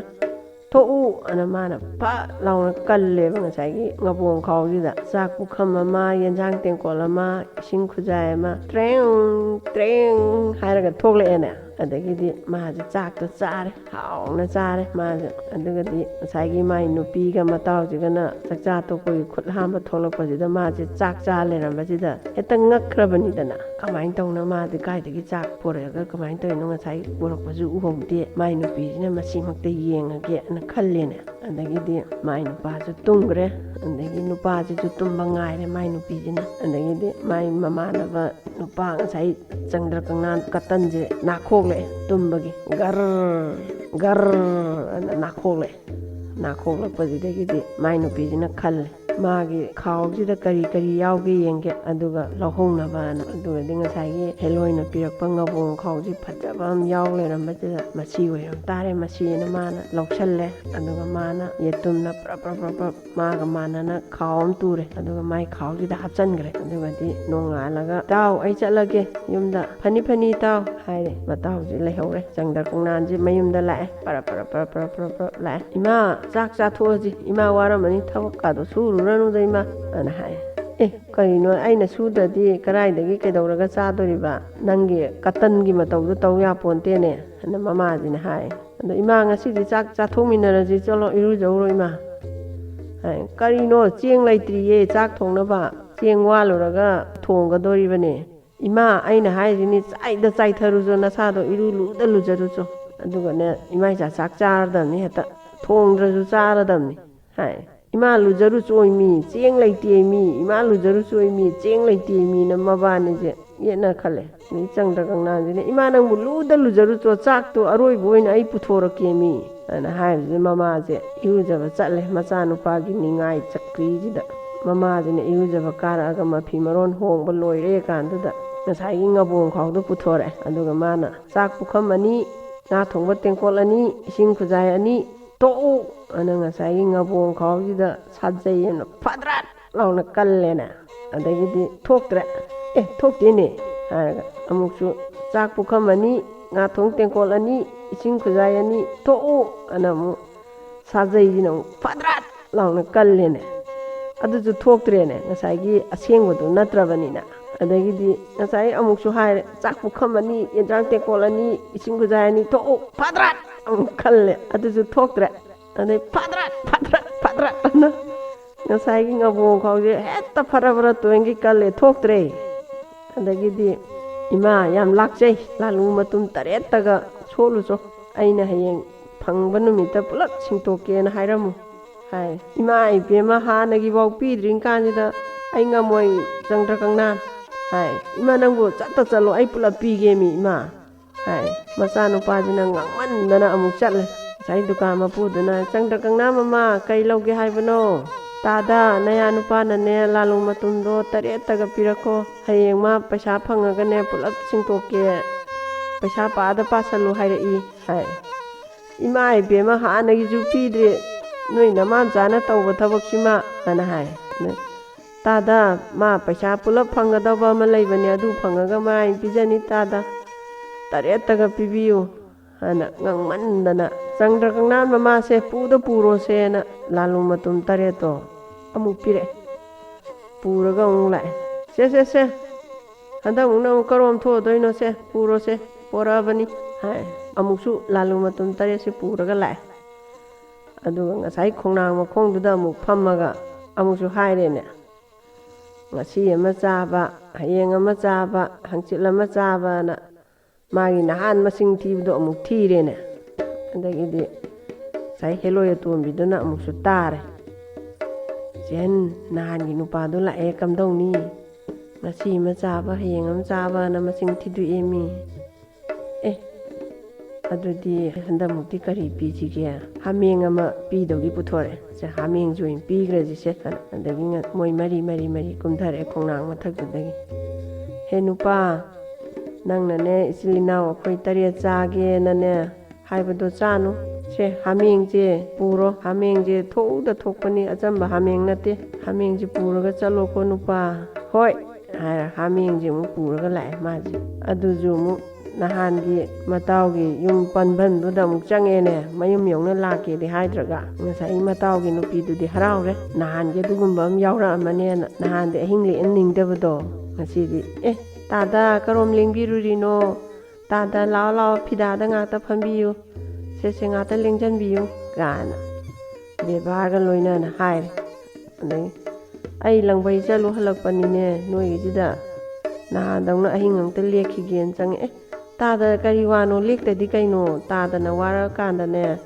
"ꯊꯣꯛꯎ" ꯑꯅ ꯃꯥꯅ ꯐꯠ ꯂꯥꯎꯅ ꯀꯜꯂꯦꯕ ꯉꯁꯥꯏꯒꯤ ꯉꯥꯕꯣꯡ ꯈꯥꯎꯁꯤꯗ꯫ ꯆꯥꯛ ꯄꯨꯈꯝ ꯑꯃ, ꯌꯦꯟꯁꯥꯡ ꯇꯦꯡꯀꯣꯠ ꯑꯃ, ꯏꯁꯤꯡ ꯈꯨꯖꯥꯏ ꯑꯃ, ꯇ꯭ꯔꯦꯡ ꯇ꯭ꯔꯦꯡ ꯍꯥꯏꯔꯒ ꯊꯣꯛꯂꯛꯑꯦꯅꯦ꯫ ꯑꯗꯒꯤꯗꯤ ꯃꯥꯁꯦ ꯆꯥꯛꯇꯣ ꯆꯥꯔꯦ, ꯍꯥꯎꯅ ꯆꯥꯔꯦ ꯃꯥꯁꯦ꯫ ꯑꯗꯨꯒꯗꯤ ꯉꯁꯥꯏꯒꯤ ꯃꯥꯏ ꯅꯨꯄꯤꯒ ꯃꯇꯥꯎꯁꯤꯒꯅ ꯆꯥꯛꯆꯥ ꯇꯣꯛꯄꯒꯤ ꯈꯨꯠ ꯍꯥꯝꯕ ꯊꯣꯛꯂꯛꯄꯁꯤꯗ ꯃꯥꯁꯦ ꯆꯥꯛ ꯆꯥ ꯂꯩꯔꯝꯕꯁꯤꯗ ꯍꯦꯛꯇ ꯉꯛꯈ꯭ꯔꯕꯅꯤꯗꯅ꯫ ꯀꯃꯥꯏꯅ ꯇꯧꯅ ꯃꯥꯗꯤ ꯀꯥꯏꯗꯒꯤ ꯆꯥꯛ ꯄꯨꯔꯛꯑꯒ ꯀꯃꯥꯏꯅ ꯇꯧꯔꯤꯅꯣ, ꯉꯁꯥꯏ ꯄꯨꯔꯛꯄꯁꯨ ꯎꯍꯧꯗꯦ, ꯃꯥꯏ ꯅꯨꯄꯤꯁꯤꯅ ꯃꯁꯤꯃꯛꯇ ꯌꯦꯡꯉꯒꯦꯅ ꯈꯜꯂꯦꯅ꯫ ꯑꯗꯒꯤꯗꯤ ꯃꯥꯏ ꯅꯨꯄꯥꯁꯨ ꯇꯨꯝꯈ꯭ꯔꯦ꯫ ꯑꯗꯒꯤ ꯅꯨꯄꯥꯁꯤꯁꯨ ꯇꯨꯝꯕ ꯉꯥꯏꯔꯦ ꯃꯥꯏ ꯅꯨꯄꯤꯁꯤꯅ꯫ ꯑꯗꯒꯤꯗꯤ ꯃꯥꯏ ꯃꯃꯥꯟꯅꯕ ꯅꯨꯄꯥ ꯉꯁꯥꯏ ꯆꯪꯗ꯭ꯔ ꯀꯪꯅꯥꯟ ꯀꯇꯟꯁꯦ ꯅꯥꯈꯣꯛꯂꯛꯑꯦ ꯇꯨꯝꯕꯒꯤ꯫ ꯒꯔ ꯒꯔ ꯑꯅ ꯅꯥꯈꯣꯛꯂꯛꯑꯦ꯫ ꯅꯥꯈꯣꯛꯂꯛꯄꯁꯤꯗꯒꯤꯗꯤ ꯃꯥꯏ ꯅꯨꯄꯤꯁꯤꯅ ꯈꯜꯂꯦ, ꯃꯥꯒꯤ ꯈꯥꯎꯁꯤꯗ ꯀꯔꯤ ꯀꯔꯤ ꯌꯥꯎꯒꯦ ꯌꯦꯡꯒꯦ, ꯑꯗꯨꯒ ꯂꯧꯍꯧꯅꯕꯅ꯫ ꯑꯗꯨꯒꯗꯤ ꯉꯁꯥꯏꯒꯤ ꯍꯦꯂꯣꯏꯅ ꯄꯤꯔꯛꯄ ꯉꯕꯣꯡ ꯈꯥꯎꯁꯤ ꯐꯖꯕ ꯑꯃ ꯌꯥꯎ ꯂꯩꯔꯝꯕꯁꯤꯗ, ꯃꯁꯤ ꯑꯣꯏꯔꯝ ꯇꯥꯔꯦ, ꯃꯁꯤꯅ ꯃꯥꯅ ꯂꯧꯁꯜꯂꯦ꯫ ꯑꯗꯨꯒ ꯃꯥꯅ ꯌꯦꯇꯨꯝꯅ ꯄ꯭ꯔꯞ ꯄ꯭ꯔꯞ ꯄ꯭ꯔꯞ ꯄ꯭ꯔꯞ ꯃꯥꯒ ꯃꯥꯟꯅꯅ ꯈꯥꯎ ꯑꯃ ꯇꯨꯔꯦ꯫ ꯑꯗꯨꯒ ꯃꯥꯏ ꯈꯥꯎꯁꯤꯗ ꯍꯥꯞꯆꯟꯈ꯭ꯔꯦ꯫ ꯑꯗꯨꯒꯗꯤ ꯅꯣꯡꯉꯥꯜꯂꯒ, "ꯏꯇꯥꯎ, ꯑꯩ ꯆꯠꯂꯒꯦ ꯌꯨꯝꯗ꯫ ꯐꯅꯤ, ꯐꯅꯤ, ꯏꯇꯥꯎ," ꯍꯥꯏꯔꯦ꯫ ꯃꯇꯥꯎꯁꯤ ꯂꯩꯍꯧꯔꯦ꯫ ꯆꯪꯗ꯭ꯔ ꯀꯣꯡꯅꯥꯟꯁꯤ ꯃꯌꯨꯝꯗ ꯂꯥꯛꯑꯦ꯫ ꯄꯔꯞ, ꯄꯔꯞ, ꯄꯔꯞ, ꯄꯔꯞ, ꯄꯔꯞ, ꯄꯔꯞ ꯂꯥꯛꯑꯦ꯫ "ꯏꯃꯥ, ꯆꯥꯛ ꯆꯥꯊꯣꯛꯑꯁꯤ꯫ ꯏꯃꯥ ꯋꯥꯔꯝꯃꯅꯤ, ꯊꯕꯛꯀꯥꯗꯣ ꯁꯨꯔꯨꯔꯅꯨꯗ, ꯏꯃꯥ," ꯑꯅ ꯍꯥꯏ꯫ "ꯑꯦ, ꯀꯔꯤꯅꯣ, ꯑꯩꯅ ꯁꯨꯗ꯭ꯔꯗꯤ ꯀꯗꯥꯏꯗꯒꯤ ꯀꯩꯗꯧꯔꯒ ꯆꯥꯗꯣꯔꯤꯕ? ꯅꯪꯒꯤ ꯀꯇꯟꯒꯤ ꯃꯇꯧꯗꯣ ꯇꯧ ꯌꯥꯄꯣꯟꯇꯦꯅꯦ," ꯑꯅ ꯃꯃꯥꯁꯤꯅ ꯍꯥꯏ꯫ "ꯑꯗꯣ ꯏꯃꯥ, ꯉꯁꯤꯗꯤ ꯆꯥꯛ ꯆꯥꯊꯣꯛꯃꯤꯟꯅꯔꯁꯤ, ꯆꯠꯂꯣ, ꯏꯔꯨꯖꯧꯔꯣ ꯏꯃꯥ," ꯍꯥꯏ꯫ "ꯀꯔꯤꯅꯣ, ꯆꯦꯡ ꯂꯩꯇ꯭ꯔꯤꯌꯦ ꯆꯥꯛ ꯊꯣꯡꯅꯕ, ꯆꯦꯡ ꯋꯥꯜꯂꯨꯔꯒ ꯊꯣꯡꯒꯗꯣꯔꯤꯕꯅꯦ꯫ ꯏꯃꯥ, ꯑꯩꯅ ꯍꯥꯏꯔꯤꯁꯤꯅꯤ, ꯆꯥꯏꯗ ꯆꯥꯏꯊꯔꯨꯆꯣ, ꯅꯁꯥꯗꯣ ꯏꯔꯨ ꯂꯨꯗ ꯂꯨꯖꯔꯨꯆꯣ꯫ ꯑꯗꯨꯒꯅꯦ, ꯏꯃꯥ ꯏꯆꯥ ꯆꯥꯛ ꯆꯥꯔꯗꯕꯅꯤ, ꯍꯦꯛꯇ ꯊꯣꯡꯗ꯭ꯔꯁꯨ ꯆꯥꯔꯗꯕꯅꯤ," ꯍꯥꯏ꯫ "ꯏꯃꯥ, ꯂꯨꯖꯔꯨꯆꯣꯏ ꯃꯤ, ꯆꯦꯡ ꯂꯩꯇꯦ ꯃꯤ, ꯏꯃꯥ, ꯂꯨꯖꯔꯨꯆꯣꯏ ꯃꯤ, ꯆꯦꯡ ꯂꯩꯇꯦ ꯃꯤꯅ" ꯃꯕꯥꯅꯤꯁꯦ ꯌꯦꯠꯅ ꯈꯜꯂꯦ꯫ ꯑꯗꯩ ꯆꯪꯗ꯭ꯔ ꯀꯪꯅꯥꯟꯁꯤꯅ, "ꯏꯃꯥ, ꯅꯪꯕꯨ ꯂꯨꯗ ꯂꯨꯖꯔꯨꯆꯣ, ꯆꯥꯛꯇꯣ ꯑꯔꯣꯏꯕ ꯑꯣꯏꯅ ꯑꯩ ꯄꯨꯊꯣꯔꯛꯀꯦ ꯃꯤ," ꯑꯅ ꯍꯥꯏꯕꯁꯤꯗ ꯃꯃꯥꯁꯦ ꯏꯔꯨꯖꯕ ꯆꯠꯂꯦ꯫ ꯃꯆꯥꯅꯨꯄꯥꯒꯤ ꯅꯤꯡꯉꯥꯏ ꯆꯀ꯭ꯔꯤꯁꯤꯗ ꯃꯃꯥꯁꯤꯅ ꯏꯔꯨꯖꯕ ꯀꯥꯔꯛꯑꯒ ꯃꯐꯤ ꯃꯔꯣꯟ ꯍꯣꯡꯕ ꯂꯣꯏꯔꯦ ꯀꯥꯟꯗꯨꯗ ꯉꯁꯥꯏꯒꯤ ꯉꯕꯣꯡ ꯈꯥꯎꯗꯣ ꯄꯨꯊꯣꯔꯛꯑꯦ꯫ ꯑꯗꯨꯒ ꯃꯥꯅ, "ꯆꯥꯛ ꯄꯨꯈꯝ ꯑꯅꯤ, ꯉꯥ ꯊꯣꯡꯕ ꯇꯦꯡꯀꯣꯠ ꯑꯅꯤ, ꯏꯁꯤꯡ ꯈꯨꯖꯥꯏ ꯑꯅꯤ ꯇꯣꯛꯎ," ꯑꯅ ꯉꯁꯥꯏꯒꯤ ꯉꯕꯣꯡ ꯈꯥꯎꯁꯤꯗ ꯁꯥꯖꯩ ꯑꯅ ꯐꯗ꯭ꯔꯠ ꯂꯥꯎꯅ ꯀꯜꯂꯦꯅꯦ꯫ ꯑꯗꯒꯤꯗꯤ ꯊꯣꯛꯇ꯭ꯔꯦ꯫ "ꯑꯦ, ꯊꯣꯛꯇꯦꯅꯦ," ꯍꯥꯏꯔꯒ ꯑꯃꯨꯛꯁꯨ, "ꯆꯥꯛ ꯄꯨꯈꯝ ꯑꯅꯤ, ꯉꯥ ꯊꯣꯡ ꯇꯦꯡꯀꯣꯠ ꯑꯅꯤ, ꯏꯁꯤꯡ ꯈꯨꯖꯥꯏ ꯑꯅꯤ ꯇꯣꯛꯎ," ꯑꯅ ꯑꯃꯨꯛ ꯁꯥꯖꯩꯁꯤꯅ ꯑꯃꯨꯛ ꯐꯗ꯭ꯔꯠ ꯂꯥꯎꯅ ꯀꯜꯂꯦꯅꯦ꯫ ꯑꯗꯨꯁꯨ ꯊꯣꯛꯇ꯭ꯔꯦꯅꯦ, ꯉꯁꯥꯏꯒꯤ ꯑꯁꯦꯡꯕꯗꯨ ꯅꯠꯇ꯭ꯔꯕꯅꯤꯅ꯫ ꯑꯗꯒꯤꯗꯤ ꯉꯁꯥꯏ ꯑꯃꯨꯛꯁꯨ ꯍꯥꯏꯔꯦ, "ꯆꯥꯛ ꯄꯨꯈꯝ ꯑꯅꯤ, ꯌꯦꯟꯖꯥꯡ ꯇꯦꯡꯀꯣꯠ ꯑꯅꯤ, ꯏꯁꯤꯡ ꯈꯨꯖꯥꯏ ꯑꯅꯤ ꯊꯣꯛꯎ, ꯐꯗ꯭ꯔꯠ!" ꯑꯃꯨꯛ ꯈꯜꯂꯦ, ꯑꯗꯨꯁꯨ ꯊꯣꯛꯇ꯭ꯔꯦ꯫ ꯑꯗꯩ ꯐꯗ꯭ꯔꯠ, ꯐꯗ꯭ꯔꯠ, ꯐꯗ꯭ꯔꯠ ꯑꯅ ꯉꯁꯥꯏꯒꯤ ꯉꯕꯣꯡ ꯈꯥꯎꯁꯦ ꯍꯦꯛꯇ ꯐꯔ ꯐꯔ ꯇꯣꯏꯅꯒꯤ ꯀꯜꯂꯦ, ꯊꯣꯛꯇ꯭ꯔꯦ꯫ ꯑꯗꯒꯤꯗꯤ, "ꯏꯃꯥ, ꯌꯥꯝ ꯂꯥꯛꯆꯩ, ꯂꯥꯂꯨ ꯃꯇꯨꯝ ꯇꯔꯦꯠꯇꯒ ꯁꯣꯠꯂꯨꯆꯣ, ꯑꯩꯅ ꯍꯌꯦꯡ ꯐꯪꯕ ꯅꯨꯃꯤꯠꯇ ꯄꯨꯂꯞ ꯁꯤꯡꯇꯣꯛꯀꯦꯅ ꯍꯥꯏꯔꯝꯃꯨ" ꯍꯥꯏ꯫ "ꯏꯃꯥ ꯏꯕꯦꯝꯃ, ꯍꯥꯟꯅꯒꯤꯐꯥꯎ ꯄꯤꯗ꯭ꯔꯤ ꯀꯥꯟꯁꯤꯗ ꯑꯩ ꯉꯝꯃꯣꯏ, ꯆꯪꯗ꯭ꯔꯀꯪꯅ" ꯍꯥꯏ꯫ "ꯏꯃꯥ, ꯅꯪꯕꯨ ꯆꯠꯇ ꯆꯠꯂꯣ, ꯑꯩ ꯄꯨꯂꯞ ꯄꯤꯒꯦꯃꯤ ꯏꯃꯥ" ꯍꯥꯏ꯫ ꯃꯆꯥꯅꯨꯄꯥꯁꯤꯅ ꯉꯥꯡꯃꯟꯗꯅ ꯑꯃꯨꯛ ꯆꯠꯂꯦ꯫ ꯉꯁꯥꯏ ꯗꯨꯀꯥꯟ ꯃꯄꯨꯗꯨꯅ, "ꯆꯪꯗ꯭ꯔꯀꯪꯅ ꯃꯃꯥ, ꯀꯩ ꯂꯧꯒꯦ ꯍꯥꯏꯕꯅꯣ?" "ꯇꯥꯗ, ꯅꯌꯥ ꯅꯨꯄꯥꯅꯅꯦ ꯂꯥꯂꯨ ꯃꯇꯨꯝꯗꯣ ꯇꯔꯦꯠꯇꯒ ꯄꯤꯔꯛꯈꯣ, ꯍꯌꯦꯡ ꯃꯥ ꯄꯩꯁꯥ ꯐꯪꯉꯒꯅꯦ ꯄꯨꯂꯞ ꯁꯤꯡꯇꯣꯛꯀꯦ, ꯄꯩꯁꯥ ꯄꯥꯗ ꯄꯥꯁꯜꯂꯨ ꯍꯥꯏꯔꯛꯏ" ꯍꯥꯏ꯫ "ꯏꯃꯥ ꯏꯕꯦꯝꯃ, ꯍꯥꯟꯅꯒꯤꯁꯨ ꯄꯤꯗ꯭ꯔꯤ, ꯅꯣꯏ ꯅꯃꯥꯝꯆꯥꯅ ꯇꯧꯕ ꯊꯕꯛꯁꯤꯃ" ꯍꯥꯏꯅ ꯍꯥꯏ꯫ "ꯇꯥꯗ, ꯃꯥ ꯄꯩꯁꯥ ꯄꯨꯂꯞ ꯐꯪꯒꯗꯧꯕ ꯑꯃ ꯂꯩꯕꯅꯦ, ꯑꯗꯨ ꯐꯪꯉꯒ ꯃꯥ ꯑꯩ ꯄꯤꯖꯅꯤ ꯇꯥꯗ, ꯇꯔꯦꯠꯇꯒ ꯄꯤꯕꯤꯌꯨ" ꯍꯥꯏꯅ ꯉꯥꯡꯃꯟꯗꯅ, "ꯆꯪꯗ꯭ꯔꯀꯪꯅ ꯃꯃꯥꯁꯦ ꯄꯨꯗ ꯄꯨꯔꯣꯁꯦꯅ" ꯂꯥꯂꯨ ꯃꯇꯨꯝ ꯇꯔꯦꯠꯇꯣ ꯑꯃꯨꯛ ꯄꯤꯔꯛꯑꯦ꯫ ꯄꯨꯔꯒ ꯑꯃꯨꯛ ꯂꯥꯛꯑꯦ꯫ "ꯁꯦ, ꯁꯦ, ꯁꯦ, ꯍꯟꯗꯛꯃꯨꯛꯅ ꯑꯃꯨꯛ ꯀꯔꯣꯝ ꯊꯣꯛꯑꯗꯣꯏꯅꯣ? ꯁꯦ, ꯄꯨꯔꯣꯁꯦ, ꯄꯣꯔꯛꯑꯕꯅꯤ" ꯍꯥꯏ꯫ ꯑꯃꯨꯛꯁꯨ ꯂꯥꯂꯨ ꯃꯇꯨꯝ ꯇꯔꯦꯠꯁꯦ ꯄꯨꯔꯒ ꯂꯥꯛꯑꯦ꯫ ꯑꯗꯨꯒ ꯉꯁꯥꯏ ꯈꯣꯡꯅꯥꯡ ꯃꯈꯣꯡꯗꯨꯗ ꯑꯃꯨꯛ ꯐꯝꯃꯒ ꯑꯃꯨꯛꯁꯨ ꯍꯥꯏꯔꯦꯅꯦ, "ꯉꯁꯤ ꯑꯃ ꯆꯥꯕ, ꯍꯌꯦꯡ ꯑꯃ ꯆꯥꯕ, ꯍꯪꯆꯤꯠ ꯑꯃ ꯆꯥꯕꯅ" ꯃꯥꯒꯤ ꯅꯍꯥꯟ ꯃꯁꯤꯡ ꯊꯤꯕꯗꯣ ꯑꯃꯨꯛ ꯊꯤꯔꯦꯅꯦ꯫ ꯑꯗꯒꯤꯗꯤ ꯉꯁꯥꯏ ꯍꯦꯂꯣꯏ ꯑꯇꯣꯝꯕꯤꯗꯨꯅ ꯑꯃꯨꯛꯁꯨ ꯇꯥꯔꯦ꯫ "ꯆꯦꯟ, ꯅꯍꯥꯟꯒꯤ ꯅꯨꯄꯥꯗꯣ ꯂꯥꯛꯑꯦ, ꯀꯝꯗꯧꯅꯤ? ꯉꯁꯤ ꯑꯃ ꯆꯥꯕ, ꯍꯌꯦꯡ ꯑꯃ ꯆꯥꯕꯅ ꯃꯁꯤꯡ ꯊꯤꯗꯣꯛꯑꯦ ꯃꯤ꯫ ꯑꯦ, ꯑꯗꯨꯗꯤ ꯍꯟꯗꯛꯃꯨꯛꯇꯤ ꯀꯔꯤ ꯄꯤꯁꯤꯒꯦ? ꯍꯥꯃꯦꯡ ꯑꯃ ꯄꯤꯗꯧꯒꯤ ꯄꯨꯊꯣꯔꯛꯑꯦ꯫ ꯁꯦ, ꯍꯥꯃꯦꯡꯁꯦ ꯑꯣꯏꯅ ꯄꯤꯈ꯭ꯔꯁꯤꯁꯦ" ꯍꯥꯏꯅ꯫ ꯑꯗꯒꯤ ꯉ-, ꯃꯣꯏ ꯃꯔꯤ, ꯃꯔꯤ, ꯃꯔꯤ ꯀꯨꯝꯊꯔꯛꯑꯦ ꯈꯣꯡꯅꯥꯡ ꯃꯊꯛꯇꯨꯗꯒꯤ꯫ "ꯍꯦ ꯅꯨꯄꯥ, ꯅꯪꯅꯅꯦ ꯏꯆꯤꯜ ꯏꯅꯥꯎ ꯑꯩꯈꯣꯏ ꯇꯔꯦꯠ ꯆꯥꯒꯦꯅꯅꯦ ꯍꯥꯏꯕꯗꯣ ꯆꯥꯅꯨ꯫ ꯁꯦ, ꯍꯥꯃꯦꯡꯁꯦ ꯄꯨꯔꯣ, ꯍꯥꯃꯦꯡꯁꯦ ꯊꯣꯛꯎꯗ ꯊꯣꯛꯄꯅꯤ, ꯑꯆꯝꯕ ꯍꯥꯃꯦꯡ ꯅꯠꯇꯦ꯫ ꯍꯥꯃꯦꯡꯁꯦ ꯄꯨꯔꯒ ꯆꯠꯂꯣꯀꯣ ꯅꯨꯄꯥ꯫ ꯍꯣꯏ" ꯍꯥꯏꯔ ꯍꯥꯃꯦꯡꯁꯦ ꯑꯃꯨꯛ ꯄꯨꯔꯒ ꯂꯥꯛꯑꯦ ꯃꯥꯁꯦ꯫ ꯑꯗꯨꯁꯨ ꯑꯃꯨꯛ ꯅꯍꯥꯟꯒꯤ ꯃꯇꯥꯎꯒꯤ ꯌꯨꯝ ꯄꯟꯕꯟꯗꯨꯗ ꯑꯃꯨꯛ ꯆꯪꯉꯦꯅꯦ, ꯃꯌꯨꯝ ꯌꯧꯅ ꯂꯥꯛꯀꯦꯗꯤ ꯍꯥꯏꯗ꯭ꯔꯒ꯫ ꯉꯁꯥꯏ ꯃꯇꯥꯎꯒꯤ ꯅꯨꯄꯤꯗꯨꯗꯤ ꯍꯔꯥꯎꯔꯦ, ꯅꯍꯥꯟꯒꯤ ꯑꯗꯨꯒꯨꯝꯕ ꯑꯃ ꯌꯥꯎꯔꯛꯑꯃꯅꯦꯅ꯫ ꯅꯍꯥꯟꯗꯤ ꯑꯍꯤꯡ ꯂꯦꯛꯍꯟꯅꯤꯡꯗꯕꯗꯣ, ꯉꯁꯤꯗꯤ, "ꯑꯦ, ꯇꯥꯗ, ꯀꯔꯣꯝ ꯂꯦꯡꯕꯤꯔꯨꯔꯤꯅꯣ? ꯇꯥꯗ, ꯂꯥꯛꯑꯣ, ꯂꯥꯛꯑꯣ, ꯐꯤꯗꯥꯗ ꯉꯥꯛꯇ ꯐꯝꯕꯤꯌꯨ, ꯁꯦ, ꯁꯦ, ꯉꯥꯛꯇ ꯂꯦꯡꯁꯤꯟꯕꯤꯌꯨ" ꯀꯥꯏꯅ ꯕꯦꯕꯥꯔꯒ ꯂꯣꯏꯅꯅ ꯍꯥꯏꯔꯦ꯫ ꯑꯗꯩ, "ꯑꯩ ꯂꯪꯕꯩ ꯆꯠꯂꯨ ꯍꯜꯂꯛꯄꯅꯤꯅꯦ, ꯅꯣꯏꯒꯤꯁꯤꯗ ꯅꯍꯥꯟꯗꯧꯅ ꯑꯍꯤꯡ ꯑꯃꯇ ꯂꯦꯛꯈꯤꯒꯦꯅ ꯆꯪꯉꯛꯑꯦ꯫ ꯇꯥꯗ, ꯀꯔꯤ ꯋꯥꯅꯣ? ꯂꯦꯛꯇꯗꯤ ꯀꯩꯅꯣ? ꯇꯥꯗꯅ ꯋꯥꯔꯛꯑꯀꯥꯟꯗꯅꯦ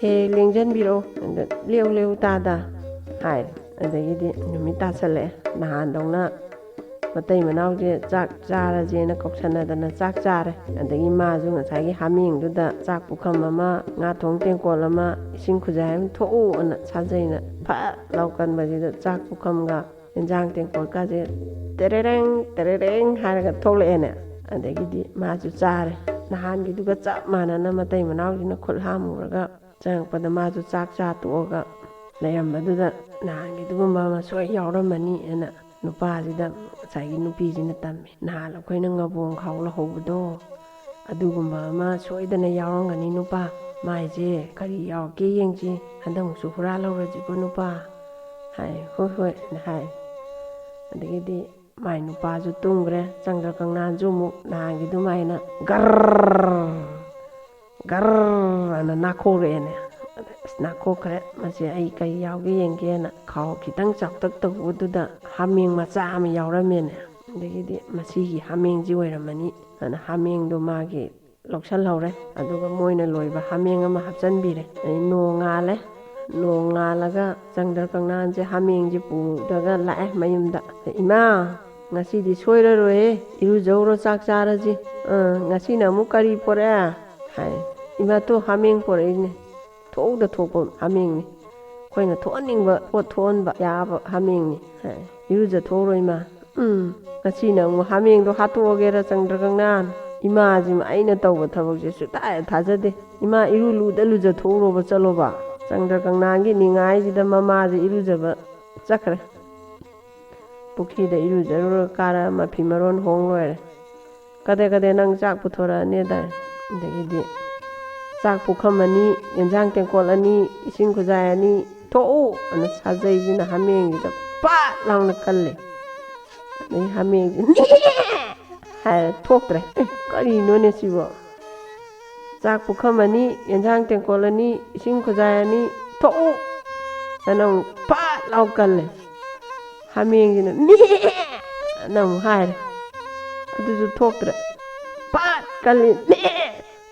ꯍꯦꯛ ꯂꯦꯡꯁꯤꯟꯕꯤꯔꯛꯑꯣ꯫ ꯑꯗ, ꯂꯦꯛꯎ, ꯂꯦꯛꯎ ꯇꯥꯗ" ꯍꯥꯏꯔꯦ꯫ ꯑꯗꯒꯤꯗꯤ ꯅꯨꯃꯤꯠ ꯇꯥꯁꯜꯂꯛꯑꯦ꯫ ꯅꯍꯥꯟꯗꯧꯅ ꯃꯇꯩ ꯃꯅꯥꯎꯁꯦ ꯆꯥꯛ ꯆꯥꯔꯁꯦꯅ ꯀꯧꯁꯟꯅꯗꯅ ꯆꯥꯛ ꯆꯥꯔꯦ꯫ ꯑꯗꯒꯤ ꯃꯥꯁꯨ ꯉꯁꯥꯏꯒꯤ ꯍꯥꯃꯦꯡꯗꯨꯗ ꯆꯥꯛ ꯄꯨꯈꯝ ꯑꯃ, ꯉꯥ ꯊꯣꯡ ꯇꯦꯡꯀꯣꯜ ꯑꯃ, ꯏꯁꯤꯡ ꯈꯨꯖꯥꯏ ꯑꯃ ꯊꯣꯛꯎꯅ ꯁꯥꯖꯩꯅ ꯐꯠ ꯂꯥꯎ ꯀꯟꯕꯁꯤꯗ ꯆꯥꯛ ꯄꯨꯈꯝꯒ ꯏꯟꯖꯥꯡ ꯇꯦꯡꯀꯣꯠꯀꯥꯁꯦ ꯇꯦꯔꯦꯔꯦꯡ ꯇꯦꯔꯦꯔꯦꯡ ꯍꯥꯏꯔꯒ ꯊꯣꯛꯂꯛꯑꯦꯅꯦ꯫ ꯑꯗꯒꯤꯗꯤ ꯃꯥꯁꯨ ꯆꯥꯔꯦ꯫ ꯅꯍꯥꯟꯒꯤꯗꯨꯒ ꯆꯞ ꯃꯥꯟꯅꯅ ꯃꯇꯩ ꯃꯅꯥꯎꯁꯤꯅ ꯈꯨꯠ ꯍꯥꯝꯃꯨꯔꯒ ꯆꯪꯉꯛꯄꯗ ꯃꯥꯁꯨ ꯆꯥꯛ ꯆꯥ ꯇꯣꯛꯑꯒ ꯂꯩꯔꯝꯕꯗꯨꯗ ꯅꯍꯥꯟꯒꯤꯗꯨꯒꯨꯝꯕ ꯑꯃ ꯁꯣꯏ ꯌꯥꯎꯔꯝꯃꯅꯤ ꯍꯥꯏꯅ ꯅꯨꯄꯥꯁꯤꯗ, ꯉꯁꯥꯏꯒꯤ ꯅꯨꯄꯤꯁꯤꯅ ꯇꯝꯃꯦ꯫ "ꯅꯍꯥꯟ ꯑꯩꯈꯣꯏꯅ ꯉꯕꯣꯡ ꯈꯥꯎ ꯂꯧꯍꯧꯕꯗꯣ, ꯑꯗꯨꯒꯨꯝꯕ ꯑꯃ ꯁꯣꯏꯗꯅ ꯌꯥꯎꯔꯝꯒꯅꯤ ꯅꯨꯄꯥ꯫ ꯃꯥꯏꯁꯦ ꯀꯔꯤ ꯌꯥꯎꯔꯛꯀꯦ ꯌꯦꯡꯁꯤ, ꯍꯟꯗꯛꯃꯨꯛꯁꯨ ꯍꯨꯔꯥꯜꯍꯧꯔꯁꯤꯀꯣ ꯅꯨꯄꯥ" ꯍꯥꯏ꯫ "ꯍꯣꯏ, ꯍꯣꯏ" ꯍꯥꯏ꯫ ꯑꯗꯒꯤꯗꯤ ꯃꯥꯏ ꯅꯨꯄꯥꯁꯨ ꯇꯨꯝꯈ꯭ꯔꯦ꯫ ꯆꯪꯗ꯭ꯔ ꯀꯪꯅꯥꯟꯁꯨ ꯑꯃꯨꯛ ꯅꯍꯥꯟꯒꯤ ꯑꯗꯨꯃꯥꯏꯅ ꯒꯔ ꯒꯔ ꯑꯅ ꯅꯥꯈꯣꯛꯂꯛꯑꯦꯅꯦ꯫ ꯑꯗ, "ꯑꯁ, ꯅꯥꯈꯣꯛꯈ꯭ꯔꯦ꯫ ꯃꯁꯤ ꯑꯩ ꯀꯔꯤ ꯌꯥꯎꯒꯦ ꯌꯦꯡꯒꯦꯅ" ꯈꯥꯎ ꯈꯤꯇꯪ ꯆꯥꯎꯇꯛ ꯇꯧꯕꯗꯨꯗ ꯍꯥꯃꯦꯡ ꯃꯆꯥ ꯑꯃ ꯌꯥꯎꯔꯝꯃꯦꯅꯦ꯫ ꯑꯗꯒꯤꯗꯤ "ꯃꯁꯤꯒꯤ ꯍꯥꯃꯦꯡꯁꯤ ꯑꯣꯏꯔꯝꯃꯅꯤ" ꯑꯅ ꯍꯥꯃꯦꯡꯗꯣ ꯃꯥꯒꯤ ꯂꯧꯁꯜꯍꯧꯔꯦ꯫ ꯑꯗꯨꯒ ꯃꯣꯏꯅ ꯂꯣꯏꯕ ꯍꯥꯃꯦꯡ ꯑꯃ ꯍꯥꯞꯆꯤꯟꯕꯤꯔꯦ꯫ ꯑꯗꯩ ꯅꯣꯡꯉꯥꯜꯂꯦ꯫ ꯅꯣꯡꯉꯥꯜꯂꯒ ꯆꯪꯗ꯭ꯔ ꯀꯪꯅꯥꯟꯁꯦ ꯍꯥꯃꯦꯡꯁꯦ ꯄꯨꯔꯒ ꯂꯥꯛꯑꯦ ꯃꯌꯨꯝꯗ꯫ "ꯏꯃꯥ, ꯉꯁꯤꯗꯤ ꯁꯣꯏꯔꯔꯣꯏꯍꯦ, ꯏꯔꯨꯖꯧꯔꯣ, ꯆꯥꯛ ꯆꯥꯔꯁꯤ꯫ ꯑ, ꯉꯁꯤꯅ ꯑꯃꯨꯛ ꯀꯔꯤ ꯄꯣꯔꯛꯑꯦ?" ꯍꯥꯏ꯫ "ꯏꯃꯥ, ꯇꯣ ꯍꯥꯃꯦꯡ ꯄꯣꯔꯛꯏꯅꯦ꯫ ꯊꯣꯛꯎꯗ ꯊꯣꯛꯄ ꯍꯥꯃꯦꯡꯅꯤ꯫ ꯑꯩꯈꯣꯏꯅ ꯊꯣꯛꯍꯟꯅꯤꯡꯕ ꯄꯣꯠ ꯊꯣꯛꯍꯟꯕ ꯌꯥꯕ ꯍꯥꯃꯦꯡꯅꯤ" ꯍꯥꯏ꯫ "ꯏꯔꯨꯖꯊꯣꯛꯎꯔꯣ ꯏꯃꯥ"꯫ "ꯎꯝ, ꯉꯁꯤꯅ ꯑꯃꯨꯛ ꯍꯥꯃꯦꯡꯗꯣ ꯍꯥꯠꯇꯣꯛꯑꯒꯦꯔꯥ ꯆꯪꯗ꯭ꯔ ꯀꯪꯅꯥꯟ? ꯏꯃꯥꯁꯤꯃ ꯑꯩꯅ ꯇꯧꯕ ꯊꯕꯛꯁꯦ ꯁꯨꯛꯊꯥ ꯍꯦꯛ ꯊꯥꯖꯗꯦ꯫ ꯏꯃꯥ, ꯏꯔꯨ ꯂꯨꯗ ꯂꯨꯖꯊꯣꯛꯎꯔꯣꯕ, ꯆꯠꯂꯣꯕ"꯫ ꯆꯪꯗ꯭ꯔ ꯀꯪꯅꯥꯟꯒꯤ ꯅꯤꯡꯉꯥꯏꯁꯤꯗ ꯃꯃꯥꯁꯦ ꯏꯔꯨꯖꯕ ꯆꯠꯈ꯭ꯔꯦ꯫ ꯄꯨꯈ꯭ꯔꯤꯗ ꯏꯔꯨꯖꯔꯨꯔ ꯀꯥꯔ ꯃꯐꯤ ꯃꯔꯣꯟ ꯍꯣꯡ ꯂꯣꯏꯔꯦ꯫ "ꯀꯗꯦ ꯀꯗꯦ, ꯅꯪ ꯆꯥꯛ ꯄꯨꯊꯣꯔꯛꯑꯅꯦꯗꯥꯏ?" ꯑꯗꯒꯤꯗꯤ ꯆꯥꯛ ꯄꯨꯈꯝ ꯑꯅꯤ, ꯌꯦꯟꯖꯥꯡ ꯇꯦꯡꯀꯣꯠ ꯑꯅꯤ, ꯏꯁꯤꯡ ꯈꯨꯖꯥꯏ ꯑꯅꯤ, "ꯊꯣꯛꯎ!" ꯑꯅ ꯁꯥꯖꯩꯁꯤꯅ ꯍꯥꯃꯦꯡꯁꯤꯗ ꯄꯥꯛ ꯂꯥꯎꯅ ꯀꯜꯂꯦ꯫ ꯑꯗꯩ ꯍꯥꯃꯦꯡꯁꯦ ꯍꯥꯏꯔ ꯊꯣꯛꯇ꯭ꯔꯦ꯫ "ꯑꯦ, ꯀꯔꯤꯅꯣꯅꯦ ꯁꯤꯕꯣ? ꯆꯥꯛ ꯄꯨꯈꯝ ꯑꯅꯤ, ꯌꯦꯟꯁꯥꯡ ꯇꯦꯡꯀꯣꯜ ꯑꯅꯤ, ꯏꯁꯤꯡ ꯈꯨꯖꯥꯏ ꯑꯅꯤ, ꯊꯣꯛꯎ!" ꯑꯅ ꯑꯃꯨꯛ ꯐꯠ ꯂꯥꯎ ꯀꯜꯂꯦ꯫ ꯍꯥꯃꯦꯡꯁꯤꯅ "ꯃꯦ!" ꯑꯅ ꯑꯃꯨꯛ ꯍꯥꯏꯔꯦ꯫ ꯑꯗꯨꯁꯨ ꯊꯣꯛꯇ꯭ꯔꯦ꯫ ꯐꯠ ꯀꯜꯂꯤ꯫ "ꯃꯦ!"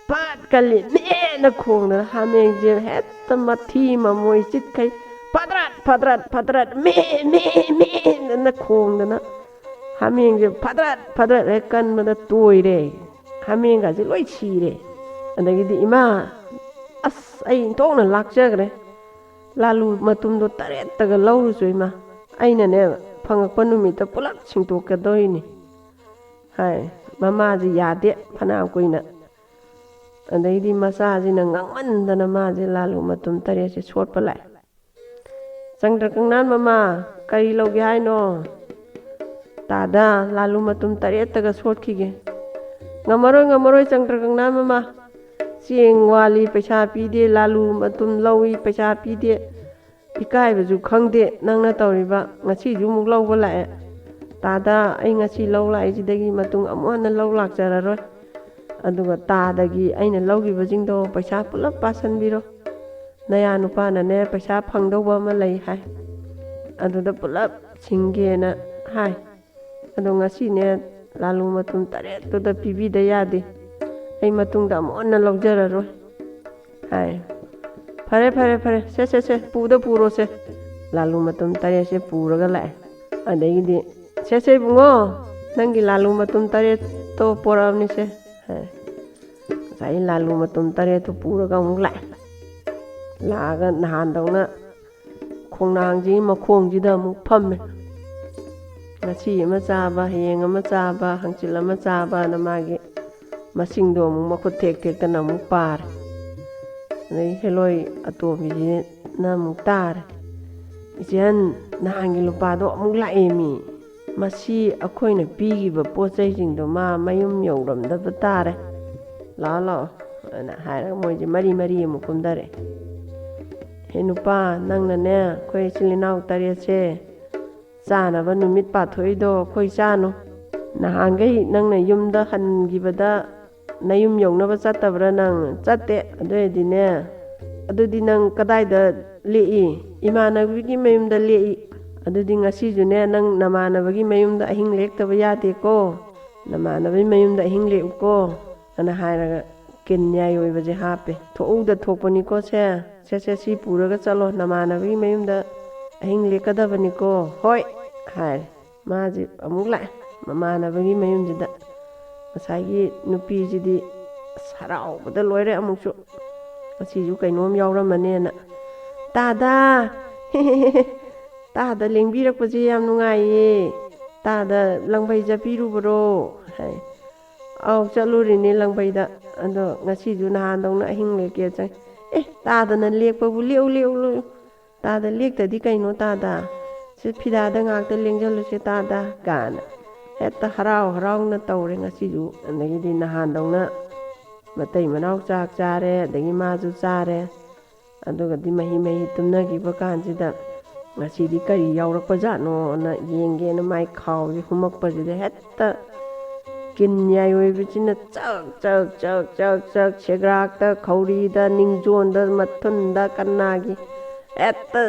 ꯐꯠ ꯀꯜꯂꯤ꯫ "ꯃꯦ!" ꯑꯅ ꯈꯣꯡꯗꯅ ꯍꯥꯃꯦꯡꯁꯦ ꯍꯦꯛꯇ ꯃꯊꯤ ꯃꯃꯣꯏ ꯆꯤꯠꯈꯩ ꯐꯗ꯭ꯔꯠ, ꯐꯗ꯭ꯔꯠ, ꯐꯗ꯭ꯔꯠ, "ꯃꯦ! ꯃꯦ! ꯃꯦ!" ꯑꯅ ꯈꯣꯡꯗꯅ ꯍꯥꯃꯦꯡꯁꯦ ꯐꯗ꯭ꯔꯠ, ꯐꯗ꯭ꯔꯠ ꯍꯦꯛ ꯀꯟꯕꯗ ꯇꯣꯏꯔꯦ꯫ ꯍꯥꯃꯦꯡꯒꯁꯦ ꯂꯣꯏ ꯁꯤꯔꯦ꯫ ꯑꯗꯒꯤꯗꯤ, "ꯏꯃꯥ, ꯑꯁ, ꯑꯩ ꯏꯟꯊꯣꯛꯅ ꯂꯥꯛꯆꯈ꯭ꯔꯦ꯫ ꯂꯥꯂꯨ ꯃꯇꯨꯝꯗꯣ ꯇꯔꯦꯠꯇꯒ ꯂꯧꯔꯨꯆꯣ ꯏꯃꯥ꯫ ꯑꯩꯅꯅꯦ, ꯐꯪꯉꯛꯄ ꯅꯨꯃꯤꯠꯇ ꯄꯨꯂꯞ ꯁꯤꯡꯗꯣꯛꯀꯗꯧꯔꯤꯅꯤ" ꯍꯥꯏ꯫ ꯃꯃꯥꯁꯦ ꯌꯥꯗꯦ ꯐꯅꯌꯥꯝ ꯀꯨꯏꯅ꯫ ꯑꯗꯩꯗꯤ ꯃꯆꯥꯁꯤꯅ ꯉꯥꯡꯃꯟꯗꯅ ꯃꯥꯁꯦ ꯂꯥꯂꯨ ꯃꯇꯨꯝ ꯇꯔꯦꯠꯁꯦ ꯁꯣꯠꯄ ꯂꯥꯛꯑꯦ꯫ "ꯆꯪꯗ꯭ꯔ ꯀꯪꯅꯥꯟ ꯃꯃꯥ, ꯀꯔꯤ ꯂꯧꯒꯦ ꯍꯥꯏꯅꯣ?" "ꯇꯥꯗ, ꯂꯥꯂꯨ ꯃꯇꯨꯝ ꯇꯔꯦꯠꯇꯒ ꯁꯣꯠꯈꯤꯒꯦ"꯫ "ꯉꯝꯃꯔꯣꯏ, ꯉꯝꯃꯔꯣꯏ, ꯆꯪꯗ꯭ꯔ ꯀꯪꯅꯥꯟ ꯃꯃꯥ꯫ ꯆꯦꯡ ꯋꯥꯜꯂꯤ, ꯄꯩꯁꯥ ꯄꯤꯗꯦ, ꯂꯥꯂꯨ ꯃꯇꯨꯝ ꯂꯧꯏ, ꯄꯩꯁꯥ ꯄꯤꯗꯦ, ꯏꯀꯥꯏꯕꯁꯨ ꯈꯪꯗꯦ ꯅꯪꯅ ꯇꯧꯔꯤꯕ꯫ ꯉꯁꯤꯁꯨ ꯑꯃꯨꯛ ꯂꯧꯕ ꯂꯥꯛꯑꯦ꯫ ꯇꯥꯗ, ꯑꯩ ꯉꯁꯤ ꯂꯧ ꯂꯥꯛꯏꯁꯤꯗꯒꯤ ꯃꯇꯨꯡ ꯑꯃꯨꯛ ꯍꯟꯅ ꯂꯧ ꯂꯥꯛꯆꯔꯔꯣꯏ꯫ ꯑꯗꯨꯒ ꯇꯥꯗꯒꯤ ꯑꯩꯅ ꯂꯧꯈꯤꯕꯁꯤꯡꯗꯣ ꯄꯩꯁꯥ ꯄꯨꯂꯞ ꯄꯥꯁꯟꯕꯤꯔꯣ꯫ ꯅꯌꯥ ꯅꯨꯄꯥꯅꯅꯦ ꯄꯩꯁꯥ ꯐꯪꯗꯧꯕ ꯑꯃ ꯂꯩ ꯍꯥꯏ꯫ ꯑꯗꯨꯗ ꯄꯨꯂꯞ ꯁꯤꯡꯒꯦꯅ ꯍꯥꯏ꯫ ꯑꯗꯣ ꯉꯁꯤꯅꯦ ꯂꯥꯂꯨ ꯃꯇꯨꯝ ꯇꯔꯦꯠꯇꯨꯗ ꯄꯤꯕꯤꯗ ꯌꯥꯗꯦ꯫ ꯑꯩ ꯃꯇꯨꯡꯗ ꯑꯃꯨꯛ ꯍꯟꯅ ꯂꯧꯖꯔꯔꯣꯏ" ꯍꯥꯏ꯫ "ꯐꯔꯦ, ꯐꯔꯦ, ꯐꯔꯦ, ꯁꯦ, ꯁꯦ, ꯁꯦ, ꯄꯨꯗ ꯄꯨꯔꯣꯁꯦ"꯫ ꯂꯥꯂꯨ ꯃꯇꯨꯝ ꯇꯔꯦꯠꯁꯦ ꯄꯨꯔꯒ ꯂꯥꯛꯑꯦ꯫ ꯑꯗꯒꯤꯗꯤ, "ꯁꯦ, ꯁꯦ, ꯏꯕꯨꯡꯉꯣ, ꯅꯪꯒꯤ ꯂꯥꯂꯨ ꯃꯇꯨꯝ ꯇꯔꯦꯠꯇꯣ ꯄꯣꯔꯛꯑꯕꯅꯤꯁꯦ" ꯍꯥꯏ꯫ ꯉꯁꯥꯏ ꯂꯥꯂꯨ ꯃꯇꯨꯝ ꯇꯔꯦꯠꯇꯣ ꯄꯨꯔꯒ ꯑꯃꯨꯛ ꯂꯥꯛꯑꯦ꯫ ꯂꯥꯛꯑꯒ ꯅꯍꯥꯟꯗꯧꯅ ꯈꯣꯡꯅꯥꯡꯁꯤꯒꯤ ꯃꯈꯣꯡꯁꯤꯗ ꯑꯃꯨꯛ ꯐꯝꯃꯦ꯫ ꯉꯁꯤ ꯑꯃ ꯆꯥꯕ, ꯍꯌꯦꯡ ꯑꯃ ꯆꯥꯕ, ꯍꯪꯆꯤꯠ ꯑꯃ ꯆꯥꯕꯅ ꯃꯥꯒꯤ ꯃꯁꯤꯡꯗꯣ ꯑꯃꯨꯛ ꯃꯈꯨꯠ ꯊꯦꯛ ꯊꯦꯛꯇꯅ ꯑꯃꯨꯛ ꯄꯥꯔꯦ꯫ ꯑꯗꯩ ꯍꯦꯂꯣꯏ ꯑꯇꯣꯝꯕꯤꯁꯤꯅ ꯑꯃꯨꯛ ꯇꯥꯔꯦ꯫ "ꯏꯆꯦꯍꯟ, ꯅꯍꯥꯟꯒꯤ ꯂꯨꯄꯥꯗꯣ ꯑꯃꯨꯛ ꯂꯥꯛꯑꯦꯃꯤ꯫ ꯃꯁꯤ ꯑꯩꯈꯣꯏꯅ ꯄꯤꯈꯤꯕ ꯄꯣꯠ ꯆꯩꯁꯤꯡꯗꯣ ꯃꯥ ꯃꯌꯨꯝ ꯌꯧꯔꯝꯗꯕ ꯇꯥꯔꯦ꯫ ꯂꯥꯛꯑꯣ, ꯂꯥꯛꯑꯣ" ꯑꯅ ꯍꯥꯏꯔꯒ ꯃꯣꯏꯁꯦ ꯃꯔꯤ ꯃꯔꯤ ꯑꯃꯨꯛ ꯀꯨꯝꯊꯔꯛꯑꯦ꯫ "ꯍꯦ ꯅꯨꯄꯥ, ꯅꯪꯅꯅꯦ ꯑꯩꯈꯣꯏ ꯏꯆꯤꯜ ꯏꯅꯥꯎ ꯇꯔꯦꯠꯁꯦ ꯆꯥꯅꯕ ꯅꯨꯃꯤꯠ ꯄꯥꯊꯣꯛꯏꯗꯣ ꯑꯩꯈꯣꯏ ꯆꯥꯅꯨ꯫ ꯅꯍꯥꯟꯈꯩ ꯅꯪꯅ ꯌꯨꯝꯗ ꯍꯟꯈꯤꯕꯗ ꯅꯌꯨꯝ ꯌꯧꯅꯕ ꯆꯠꯇꯕ꯭ꯔꯥ ꯅꯪ? ꯆꯠꯇꯦ꯫ ꯑꯗꯨ ꯑꯣꯏꯔꯗꯤꯅꯦ, ꯑꯗꯨꯗꯤ ꯅꯪ ꯀꯗꯥꯏꯗ ꯂꯦꯛꯏ? ꯏꯃꯥꯟꯅꯕꯤꯒꯤ ꯃꯌꯨꯝꯗ ꯂꯦꯛꯏ꯫ ꯑꯗꯨꯗꯤ ꯉꯁꯤꯁꯨꯅꯦ, ꯅꯪ ꯅꯃꯥꯟꯅꯕꯒꯤ ꯃꯌꯨꯝꯗ ꯑꯍꯤꯡ ꯂꯦꯛꯇꯕ ꯌꯥꯗꯦꯀꯣ꯫ ꯅꯃꯥꯟꯅꯕꯒꯤ ꯃꯌꯨꯝꯗ ꯑꯍꯤꯡ ꯂꯦꯛꯎꯀꯣ, ꯑꯅ ꯍꯥꯏꯔꯒ ꯀꯤꯟ ꯌꯥꯏ ꯑꯣꯏꯕꯁꯦ ꯍꯥꯞꯄꯦ꯫ ꯊꯣꯛꯎꯗ ꯊꯣꯛꯄꯅꯤꯀꯣ ꯁꯦ꯫ ꯁꯦ, ꯁꯦ, ꯁꯤ ꯄꯨꯔꯒ ꯆꯠꯂꯣ, ꯅꯃꯥꯟꯅꯕꯒꯤ ꯃꯌꯨꯝꯗ ꯑꯍꯤꯡ ꯂꯦꯛꯀꯗꯕꯅꯤꯀꯣ꯫ "ꯍꯣꯏ," ꯍꯥꯏꯔꯦ꯫ ꯃꯥꯁꯦ ꯑꯃꯨꯛ ꯂꯥꯛꯑꯦ ꯃꯃꯥꯟꯅꯕꯒꯤ ꯃꯌꯨꯝꯁꯤꯗ꯫ ꯉꯁꯥꯏꯒꯤ ꯅꯨꯄꯤꯁꯤꯗꯤ ꯑꯁ ꯍꯔꯥꯎꯕꯗ ꯂꯣꯏꯔꯦ ꯑꯃꯨꯛꯁꯨ꯫ ꯉꯁꯤꯁꯨ ꯀꯩꯅꯣꯝ ꯌꯥꯎꯔꯝꯃꯅꯦꯅ꯫ "ꯇꯥꯗ!" "ꯇꯥꯗ ꯂꯦꯡꯕꯤꯔꯛꯄꯁꯦ ꯌꯥꯝ ꯅꯨꯡꯉꯥꯏꯌꯦ꯫ ꯇꯥꯗ ꯂꯪꯕꯩ ꯆꯠꯄꯤꯔꯨꯕꯔꯣ?" ꯍꯥꯏ꯫ "ꯑꯧ, ꯆꯠꯂꯨꯔꯤꯅꯦ ꯂꯪꯕꯩꯗ꯫ ꯑꯗꯣ ꯉꯁꯤꯁꯨ ꯅꯍꯥꯟꯗꯧꯅ ꯑꯍꯤꯡ ꯂꯦꯛꯀꯦ ꯆꯪ-" "ꯑꯦ, ꯇꯥꯗꯅ ꯂꯦꯛꯄꯕꯨ ꯂꯦꯛꯎ, ꯂꯦꯛꯎ, ꯂꯦꯛꯎ꯫ ꯇꯥꯗ ꯂꯦꯛꯇꯗꯤ ꯀꯩꯅꯣ ꯇꯥꯗ? ꯁꯤ ꯐꯤꯗꯥꯗ ꯉꯥꯛꯇ ꯂꯦꯡꯖꯜꯂꯨꯁꯦ ꯇꯥꯗ," ꯀꯥꯏꯅ ꯍꯦꯛꯇ ꯍꯔꯥꯎ ꯍꯔꯥꯎꯅ ꯇꯧꯔꯦ ꯉꯁꯤꯁꯨ꯫ ꯑꯗꯒꯤꯗꯤ ꯅꯍꯥꯟꯗꯧꯅ ꯃꯇꯩ ꯃꯅꯥꯎ ꯆꯥꯛ ꯆꯥꯔꯦ, ꯑꯗꯒꯤ ꯃꯥꯁꯨ ꯆꯥꯔꯦ꯫ ꯑꯗꯨꯒꯗꯤ ꯃꯍꯤ ꯃꯍꯤ ꯇꯨꯝꯅꯈꯤꯕ ꯀꯥꯟꯁꯤꯗ, "ꯉꯁꯤꯗꯤ ꯀꯔꯤ ꯌꯥꯎꯔꯛꯄꯖꯥꯠꯅꯣꯅ ꯌꯦꯡꯒꯦꯅ" ꯃꯥꯏ ꯈꯥꯎꯁꯦ ꯍꯨꯝꯃꯛꯄꯁꯤꯗ ꯍꯦꯛꯇ ꯀꯤꯟ ꯌꯥꯏꯑꯣꯏꯕꯁꯤꯅ ꯆꯛ ꯆꯛ ꯆꯛ ꯆꯛ ꯆꯛ ꯁꯦꯒ꯭ꯔꯥꯛꯇ, ꯈꯧꯔꯤꯗ, ꯅꯤꯡꯖꯣꯟꯗ, ꯃꯊꯨꯟꯗ, ꯀꯅꯥꯒꯤ ꯍꯦꯛꯇ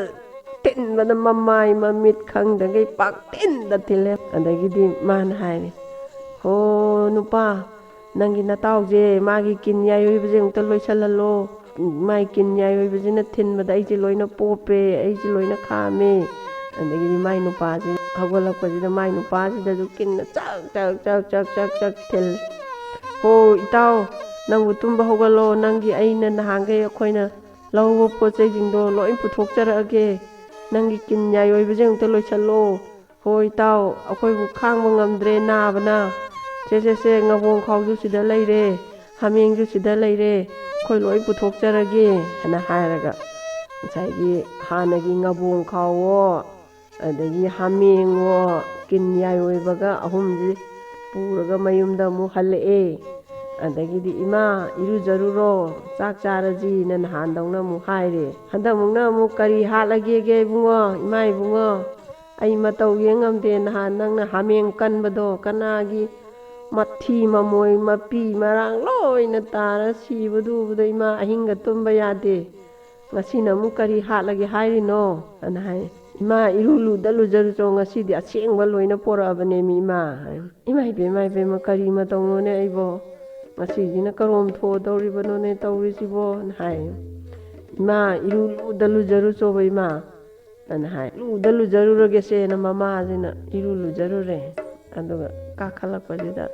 ꯊꯤꯟꯕꯗ ꯃꯃꯥꯏ ꯃꯃꯤꯠ ꯈꯪꯗꯈꯩ ꯄꯥꯛꯊꯤꯟꯗ ꯊꯤꯜꯂꯦ꯫ ꯑꯗꯒꯤꯗꯤ ꯃꯥꯅ ꯍꯥꯏꯔꯦ, "ꯍꯣ ꯅꯨꯄꯥ, ꯅꯪꯒꯤ ꯅꯇꯥꯎꯁꯦ ꯃꯥꯒꯤ ꯀꯤꯟ ꯌꯥꯏ ꯑꯣꯏꯕꯁꯦ ꯑꯃꯨꯛꯇ ꯂꯣꯏꯁꯤꯜꯍꯜꯂꯣ꯫ ꯃꯥꯏ ꯀꯤꯟ ꯌꯥꯏ ꯑꯣꯏꯕꯁꯤꯅ ꯊꯤꯟꯕꯗ ꯑꯩꯁꯦ ꯂꯣꯏꯅ ꯄꯣꯞꯄꯦ, ꯑꯩꯁꯦ ꯂꯣꯏꯅ ꯈꯥꯝꯃꯦ꯫" ꯑꯗꯒꯤꯗꯤ ꯃꯥꯏ ꯅꯨꯄꯥꯁꯦ ꯍꯧꯒꯠꯂꯛꯄꯁꯤꯗ ꯃꯥꯏ ꯅꯨꯄꯥꯁꯤꯗꯁꯨ ꯀꯤꯟꯅ ꯆꯛ ꯆꯛ ꯆꯛ ꯆꯛ ꯆꯛ ꯊꯤꯜꯂꯦ꯫ "ꯍꯣ ꯏꯇꯥꯎ, ꯅꯪꯕꯨ ꯇꯨꯝꯕ ꯍꯧꯒꯠꯂꯣ, ꯅꯪꯒꯤ ꯑꯩꯅ ꯅꯍꯥꯟꯈꯩ ꯑꯩꯈꯣꯏꯅ ꯂꯧꯕ ꯄꯣꯠ ꯆꯩꯁꯤꯡꯗꯣ ꯂꯣꯏ ꯄꯨꯊꯣꯛꯆꯔꯛꯑꯒꯦ꯫ ꯅꯪꯒꯤ ꯀꯤꯟ ꯌꯥꯏ ꯑꯣꯏꯕꯁꯦ ꯑꯃꯨꯛꯇ ꯂꯣꯏꯁꯤꯜꯂꯣ꯫" "ꯍꯣꯏ ꯏꯇꯥꯎ, ꯑꯩꯈꯣꯏꯕꯨ ꯈꯥꯡꯕ ꯉꯝꯗ꯭ꯔꯦ ꯅꯥꯕꯅ꯫ ꯁꯦ, ꯁꯦ, ꯁꯦ, ꯉꯕꯣꯡ ꯈꯥꯎꯁꯨ ꯁꯤꯗ ꯂꯩꯔꯦ, ꯍꯥꯃꯦꯡꯁꯨ ꯁꯤꯗ ꯂꯩꯔꯦ, ꯑꯩꯈꯣꯏ ꯂꯣꯏ ꯄꯨꯊꯣꯛꯆꯔꯒꯦ" ꯍꯥꯏꯅ ꯍꯥꯏꯔꯒ, ꯉꯁꯥꯏꯒꯤ ꯍꯥꯟꯅꯒꯤ ꯉꯕꯣꯡ ꯈꯥꯎꯋꯣ, ꯑꯗꯒꯤ ꯍꯥꯃꯦꯡꯋꯣ, ꯀꯤꯟ ꯌꯥꯏ ꯑꯣꯏꯕꯒ ꯑꯍꯨꯝꯁꯤ ꯄꯨꯔꯒ ꯃꯌꯨꯝꯗ ꯑꯃꯨꯛ ꯍꯜꯂꯛꯑꯦ꯫ ꯑꯗꯒꯤꯗꯤ, "ꯏꯃꯥ, ꯏꯔꯨꯖꯔꯨꯔꯣ, ꯆꯥꯛ ꯆꯥꯔꯁꯤꯅ" ꯅꯍꯥꯟꯗꯧꯅ ꯑꯃꯨꯛ ꯍꯥꯏꯔꯦ꯫ ꯍꯟꯗꯛꯃꯨꯛꯅ ꯑꯃꯨꯛ, "ꯀꯔꯤ ꯍꯥꯠꯂꯒꯦꯒꯦ ꯏꯕꯨꯡꯉꯣ, ꯏꯃꯥ ꯏꯕꯨꯡꯉꯣ?" ꯑꯩ ꯃꯇꯧ ꯌꯦꯡ ꯉꯝꯗꯦ꯫ ꯅꯍꯥꯟ ꯅꯪꯅ ꯍꯥꯃꯦꯡ ꯀꯟꯕꯗꯣ, ꯀꯅꯥꯒꯤ ꯃꯊꯤ ꯃꯃꯣꯏ ꯃꯄꯤ ꯃꯔꯥꯡ ꯂꯣꯏꯅ ꯇꯥꯔ ꯁꯤꯕꯗꯨ ꯎꯕꯗ ꯏꯃꯥ ꯑꯍꯤꯡꯒ ꯇꯨꯝꯕ ꯌꯥꯗꯦ꯫ ꯉꯁꯤꯅ ꯑꯃꯨꯛ ꯀꯔꯤ ꯍꯥꯠꯂꯒꯦ ꯍꯥꯏꯔꯤꯅꯣ?" ꯑꯅ ꯍꯥꯏ꯫ "ꯏꯃꯥ, ꯏꯔꯨ ꯂꯨꯗ ꯂꯨꯖꯔꯨꯆꯣ, ꯉꯁꯤꯗꯤ ꯑꯁꯦꯡꯕ ꯂꯣꯏꯅ ꯄꯣꯔꯛꯑꯕꯅꯦ ꯃꯤ ꯏꯃꯥ", ꯍꯥꯏ꯫ "ꯏꯃꯥ ꯏꯕꯦꯝꯃ, ꯏꯕꯦꯝꯃ, ꯀꯔꯤ ꯃꯇꯧꯅꯣꯅꯦ ꯑꯩꯕꯣ? ꯉꯁꯤꯁꯤꯅ ꯀꯔꯣꯝ ꯊꯣꯛꯑꯗꯧꯔꯤꯕꯅꯣꯅꯦ ꯇꯧꯔꯤꯁꯤꯕꯣ?" ꯑꯅ ꯍꯥꯏ꯫ "ꯏꯃꯥ, ꯏꯔꯨ ꯂꯨꯗ ꯂꯨꯖꯔꯨꯆꯣꯕ ꯏꯃꯥ", ꯑꯅ ꯍꯥꯏ꯫ "ꯂꯨꯗ ꯂꯨꯖꯔꯨꯔꯒꯦꯁꯦꯅ ꯃꯃꯥꯁꯤꯅ ꯏꯔꯨ ꯂꯨꯖꯔꯨꯔꯦ꯫ ꯑꯗꯨꯒ ꯀꯥꯈꯠꯂꯛꯄꯁꯤꯗ,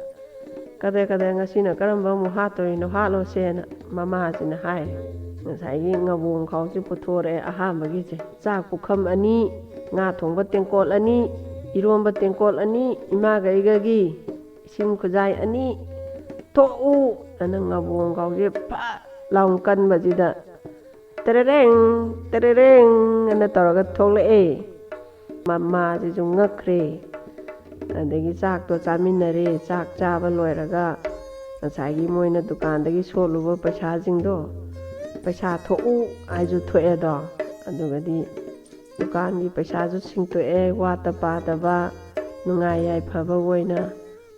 "ꯀꯗꯥꯏ ꯀꯗꯥꯏ, ꯉꯁꯤꯅ ꯀꯔꯝꯕ ꯑꯃꯨꯛ ꯍꯥꯠꯇꯣꯔꯤꯅꯣ? ꯍꯥꯠꯂꯣꯁꯦꯅ" ꯃꯃꯥꯁꯤꯅ ꯍꯥꯏ꯫ ꯉꯁꯥꯏꯒꯤ ꯉꯕꯣꯡ ꯈꯥꯎꯁꯦ ꯄꯨꯊꯣꯔꯛꯑꯦ ꯑꯍꯥꯟꯕꯒꯤꯁꯦ꯫ ꯆꯥꯛ ꯄꯨꯈꯝ ꯑꯅꯤ, ꯉꯥ ꯊꯣꯡꯕ ꯇꯦꯡꯀꯣꯠ ꯑꯅꯤ, ꯏꯔꯣꯝꯕ ꯇꯦꯡꯀꯣꯠ ꯑꯅꯤ, ꯏꯃꯥꯒ ꯑꯩꯒꯒꯤ ꯏꯁꯤꯡ ꯈꯨꯖꯥꯏ ꯑꯅꯤ, "ꯊꯣꯛꯎ!" ꯑꯅ ꯉꯕꯣꯡ ꯈꯥꯎꯁꯦ ꯐꯠ ꯂꯥꯎ ꯀꯟꯕꯁꯤꯗ, "ꯇꯦꯔꯦꯔꯦꯡ, ꯇꯦꯔꯦꯔꯦꯡ" ꯑꯅ ꯇꯧꯔꯒ ꯊꯣꯛꯂꯛꯑꯦ꯫ ꯃꯃꯥꯁꯤꯁꯨ ꯉꯛꯈ꯭ꯔꯦ꯫ ꯑꯗꯒꯤ ꯆꯥꯛꯇꯣ ꯆꯥꯃꯤꯟꯅꯔꯦ꯫ ꯆꯥꯛ ꯆꯥꯕ ꯂꯣꯏꯔꯒ ꯉꯁꯥꯏꯒꯤ ꯃꯣꯏꯅ ꯗꯨꯀꯥꯟꯗꯒꯤ ꯁꯣꯠꯂꯨꯕ ꯄꯩꯁꯥꯁꯤꯡꯗꯣ, "ꯄꯩꯁꯥ ꯊꯣꯛꯎ" ꯍꯥꯏꯁꯨ ꯊꯣꯛꯑꯦꯗꯣ꯫ ꯑꯗꯨꯒꯗꯤ ꯗꯨꯀꯥꯟꯒꯤ ꯄꯩꯁꯥꯁꯨ ꯁꯤꯡꯇꯣꯛꯑꯦ, ꯋꯥꯠꯇ ꯄꯥꯗꯕ, ꯅꯨꯡꯉꯥꯏ ꯌꯥꯏꯐꯕ ꯑꯣꯏꯅ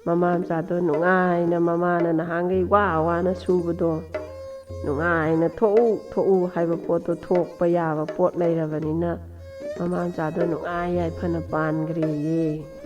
ꯃꯃꯥ ꯃꯆꯥꯗꯣ ꯅꯨꯡꯉꯥꯏꯅ, ꯃꯃꯥꯅ ꯅꯍꯥꯟꯈꯩ ꯋꯥ ꯋꯥꯅ ꯁꯨꯕꯗꯣ ꯅꯨꯡꯉꯥꯏꯅ "ꯊꯣꯛꯎ, ꯊꯣꯛꯎ" ꯍꯥꯏꯕ ꯄꯣꯠꯇꯣ ꯊꯣꯛꯄ ꯌꯥꯕ ꯄꯣꯠ ꯂꯩꯔꯕꯅꯤꯅ ꯃꯃꯥ ꯃꯆꯥꯗꯣ ꯅꯨꯡꯉꯥꯏ ꯌꯥꯏꯐꯅ ꯄꯥꯟꯈ꯭ꯔꯦꯌꯦ꯫